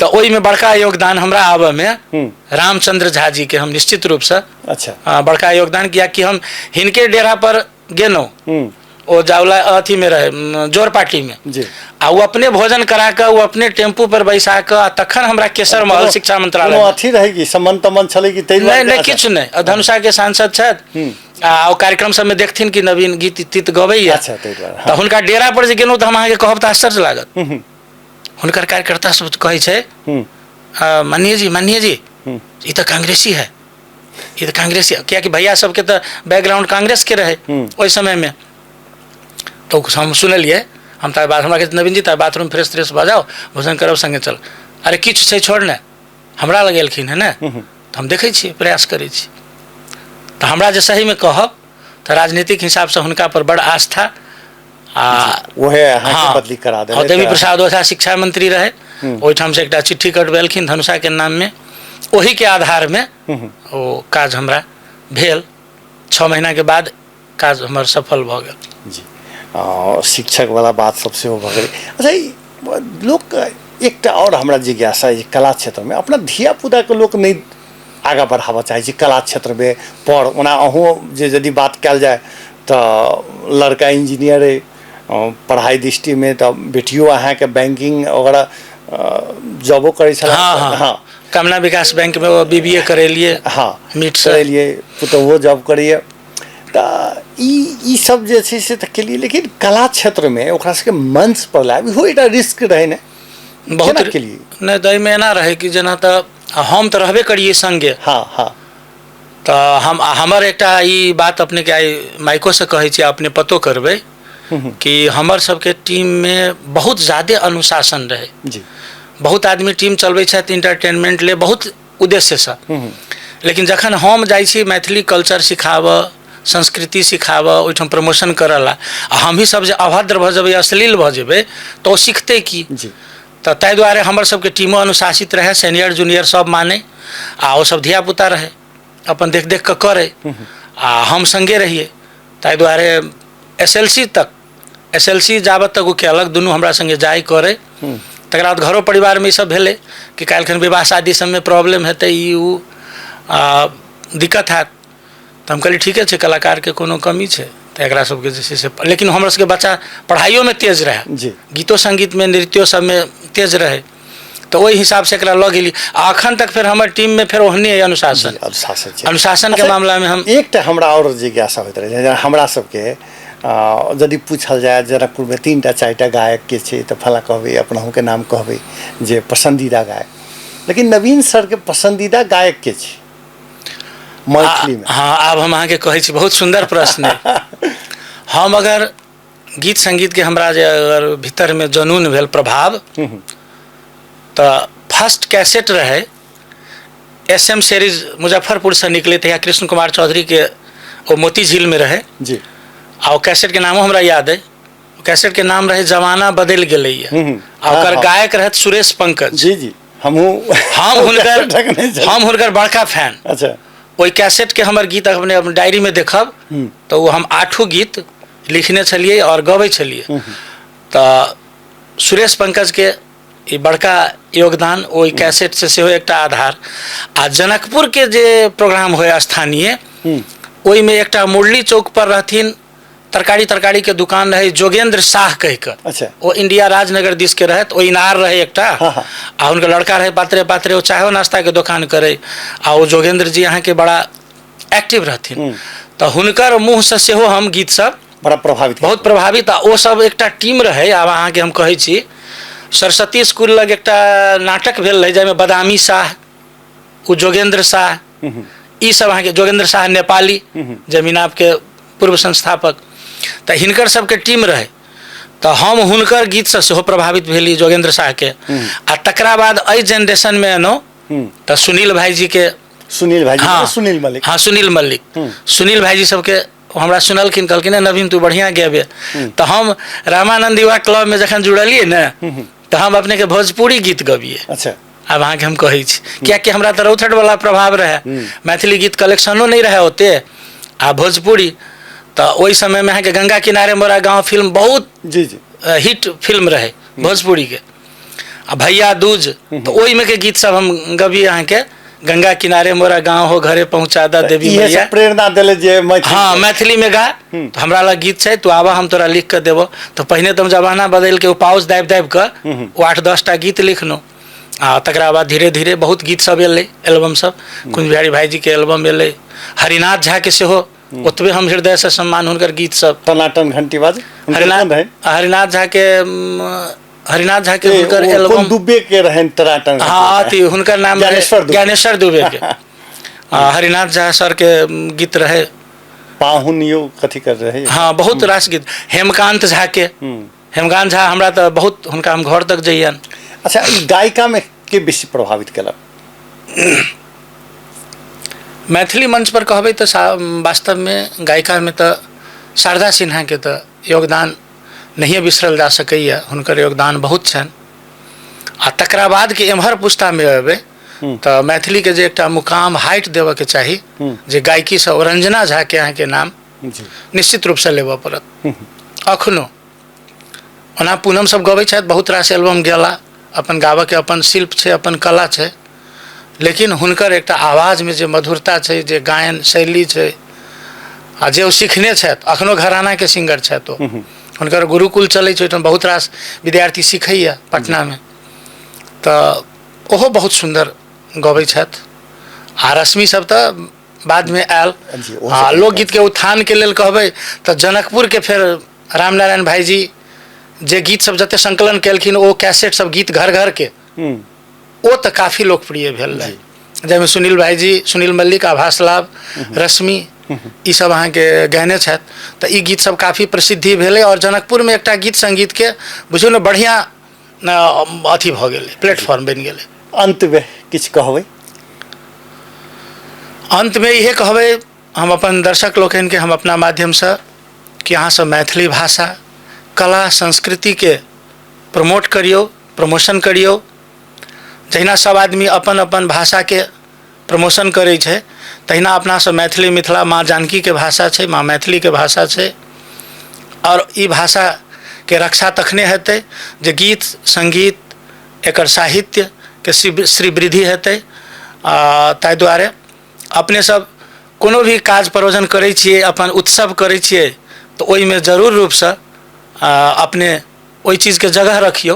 तऽ ओहिमे बड़का योगदान हमरा आबऽ में रामचंद्र झा जी के हम निश्चित रूप से बड़का योगदान, कियाकि हम हिनके डेरा पर गेलहुँ, ओ जावला अथी में रहे, जोरपाटी में जी। आ ओ अपने भोजन करा कऽ, ओ अपने टेम्पू पर बैसा कऽ, आ तखन हमरा केसर महल शिक्षा मंत्रालय कोनो में। अथी रहै कि संबंध तंबंध छलै कि ताहि नहि, दुआरे? नहि, किछु नहि। आ धनुषा के सांसद छथि आ ओ कार्यक्रम सबमे देखथिन कि नवीन गीत तीत गबैया। अच्छा, ताहि दुआरे, तऽ हुनका डेरा पर जे गेलहुँ तऽ हम अहाँके कहब तऽ आश्चर्य लागत। हुनकर कार्यकर्ता सब कहै छै, माननीय जी, माननीय जी, ई तऽ कांग्रेसी है, ई तऽ कांग्रेसी, कियाकि भैया सबके तऽ बैकग्राउंड कांग्रेस के रहे ओहि समय में। तो हम सुनलियै, हम तकर बाद हमरा कहै नवीन जी तऽ बाथरूम फ्रेश त्रेश भऽ जाओ, भोजन करब संगे चल। अरे किछु छै छोड़ ने, हमरा लग एलखिन है ने, तऽ हम देखै छियै, प्रयास करै छी। तऽ हमरा जे सहीमे कहब तऽ राजनीतिक हिसाबसँ हुनका पर बड़ आस्था आ ओहे अहाँके बदली करा देलथि। देवी प्रसाद ओझा शिक्षा मंत्री रहे, ओहिठाम से एकटा चिट्ठी कटबेलखिन धनुषा के नाम में, ओही के आधार में ओ काज हमरा भेल। 6 महीना के बाद काज हमर सफल भऽ गेल। जी, शिक्षक वाला बात सब सेहो भऽ गेलै। अच्छा, ई लोक एकटा आओर हमरा जिज्ञासा अछि, कला क्षेत्रमे अपना धियापुताके लोक नहि आगाँ बढ़ाबऽ चाहै छै कला क्षेत्रमे पर, ओना अहूँ जे यदि बात कयल जाय तऽ लड़का इंजीनियर अइ पढ़ाइ दृष्टिमे, तऽ बेटियो अहाँके बैंकिंग वगैरह जॉबो करै छलै। हाँ, हाँ। कमला विकास बैंकमे ओ बी बी ए करेलियै। मीट से। करेलियै, पुतोहुओ जॉब करैए, तऽ ई सब जे छै से तऽ केलियै, लेकिन कला क्षेत्रमे ओकरा सबके मंच पर लायब इहो एकटा रिस्क रहै ने? बहुत केना केलियै? नहि, तऽ एहिमे एना रहै कि जेना तऽ हम तऽ रहबे करियै संगे। हाँ। तऽ हमर एकटा ई बात अपनेके आइ माइकोसँ कहै छी, अपने पतो करबै कि हमर सबके टीममे बहुत ज्यादे अनुशासन रहै। बहुत आदमी टीम चलबै छथि इंटरटेनमेंट ले बहुत उद्देश्यसँ, लेकिन जखन हम जाइ छी मैथिली कल्चर सिखाबऽ, संस्कृति सिखाबऽ, ओहिठाम प्रमोशन करऽ ला, आ हमही सब जे अभद्र भऽ जेबै, अश्लील भऽ जेबै, तऽ ओ सिखतै की? तऽ ताहि दुआरे हमर सबके टीमो अनुशासित रहै, सीनियर जूनियर सब मानै, आ ओ सब धियापुता रहै, अपन देख देख कऽ करै, आ हम सङ्गे रहियै। ताहि दुआरे एस एल सी तक, एस एल सी जाबत तक ओ केलक, दुनू हमरा सङ्गे जाइ करै। तकरा बाद घरो परिवारमे ई सब भेलै कि काल्हिखन विवाह शादी सबमे प्रॉब्लम हेतै, ई ओ आ दिक्कत हैत। तऽ हम कहलियै ठीके छै, कलाकारके कोनो कमी छै तऽ एकरा सबके जे छै से, लेकिन हमर सबके बच्चा पढ़ाइयोमे तेज रहै, गीतो सङ्गीतमे नृत्यो सबमे तेज रहै, तऽ ओहि हिसाबसँ एकरा लऽ गेली। आ अखन तक फेर हमर टीममे फेर ओहने अइ अनुशासन। अनुशासन छै। अनुशासनके अच्छा, मामलामे हम एकटा हमरा आओर जिज्ञासा होइत रहै, जेना हमरा सबके यदि पूछल जाय जनकपुरमे 3टा 4टा गायकके छै तऽ फलाँ कहबै, अपनहुके नाम कहबै जे पसन्दीदा गायक, लेकिन नवीन सरके पसन्दीदा गायक के छै मैथिलीमे? हाँ, आब हम अहाँके कहै छी, बहुत सुन्दर प्रश्न अइ। हम अगर गीत सङ्गीतके हमरा जे अगर भीतरमे जनून भेल प्रभाव, तऽ फर्स्ट कैसेट रहै एस एम सीरीज मुजफ्फरपुरसँ निकलै तहिया कृष्ण कुमार चौधरीके ओ मोती झीलमे रहै। आ ओ कैसेटके नामो हमरा याद अइ, ओ कैसेटके नाम रहै जमाना बदलि गेलैए, आ ओकर गायक रहथि सुरेश पंकज। जी जी, हमहूँ हम हुनकर हम हुनकर बड़का फैन। ओहि कैसेटके हमर गीत अपने अपन डायरीमे देखब तऽ ओ हम 8 गीत लिखने छलियै आओर गबै छलियै। तऽ सुरेश पंकजके ई बड़का योगदान ओहि कैसेटसँ सेहो एकटा आधार। आ जनकपुरके जे प्रोग्राम होय स्थानीय, ओहिमे एकटा मुरली चौक पर रहथिन तरकारी तरकारी के दुकान रहै जोगेंद्र साह कहि कऽ। अच्छा। ओ इंडिया राजनगर दिस के रहथि, ओ इनार रहै एकटा। हाँ, हाँ। आ हुनकर लड़का रहै पातरे पातरे, ओ चाहो नाश्ता के दोकान करै, आ ओ जोगेंद्र जी अहाँके बड़ा एक्टिव रहथिन, तऽ हुनकर मुँहसँ सेहो हम गीत सब बड़ा प्रभावित, बहुत प्रभावित। आ ओ सब एकटा टीम रहै। आब अहाँके हम कहै छी, सरस्वती स्कूल लग एकटा नाटक भेल रहै जाहिमे बदामी साह, ओ जोगेंद्र साह, ई सब अहाँके जोगेंद्र साह नेपाली जमीनापके पूर्व संस्थापक, तऽ हिनकर सबके टीम रहै, तऽ हम हुनकर गीतसँ सेहो प्रभावित भेली जोगेंद्र साहके। आ तकरा बाद एहि जेनरेशनमे एलहुँ तऽ सुनील भाईजीके, सुनील भाईजी, हाँ, सुनील मल्लिक, हाँ सुनील मल्लिक, सुनील भाईजी सबके हमरा सुनलखिन, कहलखिन नवीन तू बढ़िआँ गेबे। तऽ हम रामानंद युवा क्लब में जखन जुड़लियै ने तऽ हम अपनेके भोजपुरी गीत गबियै। अच्छा। आब अहाँके हम कहै छी, कियाकि हमरा तऽ रौथट वाला प्रभाव रहै, मैथिली गीत कलेक्शनो नहि रहै ओते, आ भोजपुरी तऽ ओहि समयमे अहाँके गंगा किनारे मोरा गाँव फिल्म बहुत जी जी हिट फिल्म रहै भोजपुरीके, आ भैया दूज, तऽ ओहिमे के गीत सब हम गबियै अहाँके, गंगा किनारे मोरा गाँव हो घरे पहुँचा दा देवी इहे मैया। सब प्रेरणा देले जे मैथिली। हाँ, मैथिली में गा, तो हमरा लग गीत छै, तू आबा हम तोरा लिख के देबो। तऽ पहिने तऽ हम जमाना बदलि के ओ पाउच दाबि दाबि कऽ ओ 8-10 टा गीत लिखलहुँ, आ तकरा बाद धीरे धीरे बहुत गीत सब एलै, एल्बम सब, कुंज बिहारी भाईजी के एल्बम एलै, हरिनाथ झा के सेहो ओतबे हम हृदय से सम्मान, हुनकर गीत सब। टनाटन घंटी बाज हरिनाथ, हरिनाथ झा के, हरिनाथ झा के हुनकर एल्बम दुबे के रहन टनाटन। हाँ, अथी हुनकर नाम ज्ञानेश्वर दुबे। ज्ञानेश्वर दुबे के। आ, हरिनाथ झा सर के गीत रहे पाहुन यो कथी कर रहे। हाँ, बहुत रास गीत। हेमकांत झा के, हेमकांत झा हमरा तऽ बहुत, हुनका हम घर तक जइयन। अच्छा, ई गायिका में के बेसी प्रभावित केलक? मैथिली मंच पर कहबै तऽ वास्तवमे गायिकामे तऽ शारदा सिन्हाके तऽ योगदान नहिए बिसरल जा सकैए, हुनकर योगदान बहुत छनि। आ तकरा बादके एम्हर पुस्तामे अयबै तऽ मैथिलीके जे एकटा मुकाम हाइट देबऽके चाही जे गायकीसँ, ओ रंजना झाके अहाँके नाम निश्चित रूपसँ लेबऽ पड़त। अखनो ओना पूनम सब गबै छथि, बहुत रास एल्बम गेला, अपन गाबऽके अपन शिल्प छै, अपन कला छै, लेकिन हुनकर एकटा आवाजमे जे मधुरता छै, जे गायन शैली छै, आ जे ओ सिखने छथि, अखनो घरानाके सिंगर छथि ओ, हुनकर गुरुकुल चलै छै, ओहिठाम बहुत रास विद्यार्थी सिखैए पटनामे, तऽ ओहो बहुत सुन्दर गबै छथि। आ रश्मि सब तऽ बादमे आयल। आ लोकगीतके उत्थानके लेल कहबै तऽ जनकपुरके फेर रामनारायण भाईजी जे गीत सब जते संकलन केलखिन, ओ कैसेट सब गीत घर घर के, ओ तऽ काफी लोकप्रिय भेल रहै, जाहिमे सुनील भाईजी, सुनील मल्लिक, आभास लाभ, रश्मि, ई सब अहाँके गयने छथि, तऽ ई गीत सब काफी प्रसिद्धि भेलै। आओर जनकपुरमे एकटा गीत संगीतके बुझियौ ने बढ़िआँ अथी भऽ गेलै, प्लेटफॉर्म बनि गेलै। अंतमे किछु कहबै? अंतमे इहे कहबै हम अपन दर्शक लोकनिके, हम अपना माध्यमसँ, कि अहाँसब मैथिली भाषा, कला, संस्कृतिके प्रमोट करियौ, प्रमोशन करियौ। जहिना सब आदमी अपन अपन भाषाके प्रमोशन करै छै, तहिना अपना सब मैथिली मिथिला माँ जानकीके भाषा छै, माँ मैथिलीके भाषा छै, आओर ई भाषाके रक्षा तखने हेतै जे गीत सङ्गीत एकर साहित्यके श्रीवृद्धि हेतै। ताहि दुआरे अपने सब कोनो भी काज प्रयोजन करै छियै, अपन उत्सव करै छियै, तऽ ओहिमे जरूर रूपसँ अपने ओहि चीजके जगह रखियौ,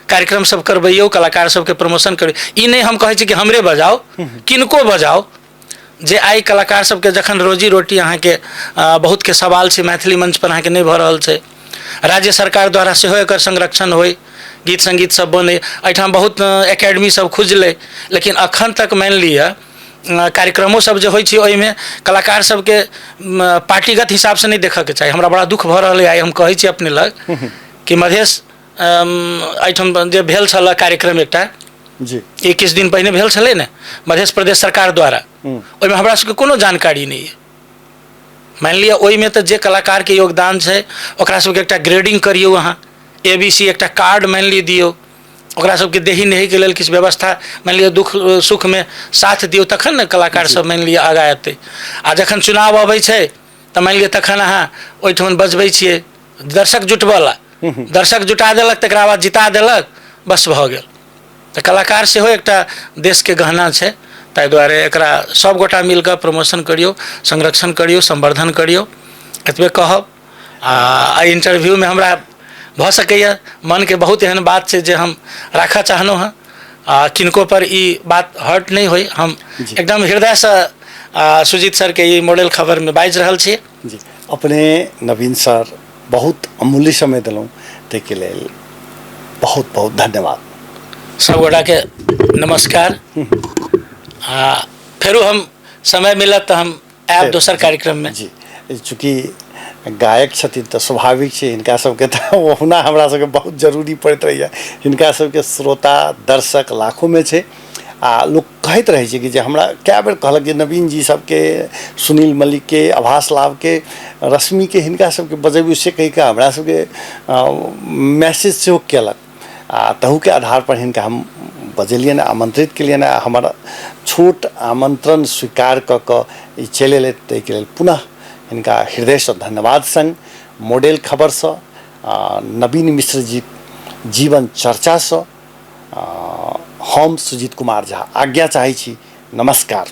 कार्यक्रम सब करबैयौ, कलाकार सबके प्रमोशन करियौ। ई नहि हम कहै छी कि हमरे बजाउ, किनको बजाउ। जे आइ कलाकार सबके जखन रोजी रोटी अहाँके बहुतके सवाल छै, मैथिली मंच पर अहाँके नहि भऽ रहल छै, राज्य सरकार द्वारा सेहो एकर संरक्षण होइ, गीत सङ्गीत सब बनै, एहिठाम बहुत एकेडमी सब खुजलै, लेकिन अखन तक मानि लिअ कार्यक्रमो सब जे होइ छै ओहिमे कलाकार सबके पार्टीगत हिसाबसँ नहि देखऽके चाही। हमरा बड़ा दुःख भऽ रहल अइ, आइ हम कहै छी अपने लग कि मधेश एहिठाम जे भेल छल कार्यक्रम एकटा जी 21 दिन पहिने भेल छलै ने मध्य प्रदेश सरकार द्वारा, ओहिमे हमरा सबके कोनो जानकारी नहि अइ। मानि लिअ ओहिमे तऽ जे कलाकारके योगदान छै ओकरा सबके एकटा ग्रेडिंग करियौ अहाँ, ए बी सी एकटा कार्ड मानि लिअ दियौ, ओकरा सबके देही नेहीके लेल किछु व्यवस्था मानि लिअ, दुःख सुखमे साथ दियौ, तखन ने कलाकार सब मानि लिअ आगाँ एतै। आ जखन चुनाव अबै छै तऽ मानि लिअ तखन अहाँ ओहिठाम बजबै छियै दर्शक जुटबऽ ला, दर्शक जुटा देलक, तकरा बाद जिता देलक, बस भऽ गेल। तऽ कलाकार सेहो एकटा देशके गहना छै, ताहि दुआरे एकरा सब गोटा मिलकऽ प्रमोशन करियौ, संरक्षण करियौ, संवर्धन करियौ, एतबे कहब। आ एहि इंटरव्यूमे हमरा भऽ सकैए मनके बहुत एहन बात छै जे हम राखऽ चाहलहुँ हँ, आ किनको पर ई बात हर्ट नहि होइ। हम एकदम हृदयसँ सुजीत सरके ई मॉडल खबरमे बाजि रहल छी। जी, अपने नवीन सर बहुत अमूल्य समय देलहुँ, ताहिके लेल बहुत बहुत धन्यवाद। सब गोटाके नमस्कार। आ फेरो हम समय मिलत तऽ हम आयब दोसर कार्यक्रममे। जी, चूँकि गायक छथिन तऽ स्वाभाविक छै हिनका सबके तऽ ओहुना हमरा सबके बहुत जरूरी पड़ैत रहैए। हिनका सबके श्रोता दर्शक लाखोमे छै आ लोक कहैत रहै छै कि जे हमरा कए बेर कहलक जे नवीन जी सबके, सुनील मल्लिकके, आभास लाभके, रश्मिके, हिनका सबके बजबियौ, से कहिकऽ हमरा सबके मैसेज सेहो केलक आ तहूके आधारपर हिनका हम बजेलियनि, आमन्त्रित केलियनि आ हमर छोट आमन्त्रण स्वीकार कऽ कऽ ई चलि अयलथि। ताहिके लेल पुनः हिनका हृदयसँ धन्यवाद संग मॉडल खबरसँ नवीन मिश्र जी जीवन चर्चासँ हम सुजीत कुमार झा आज्ञा चाहै छी। नमस्कार।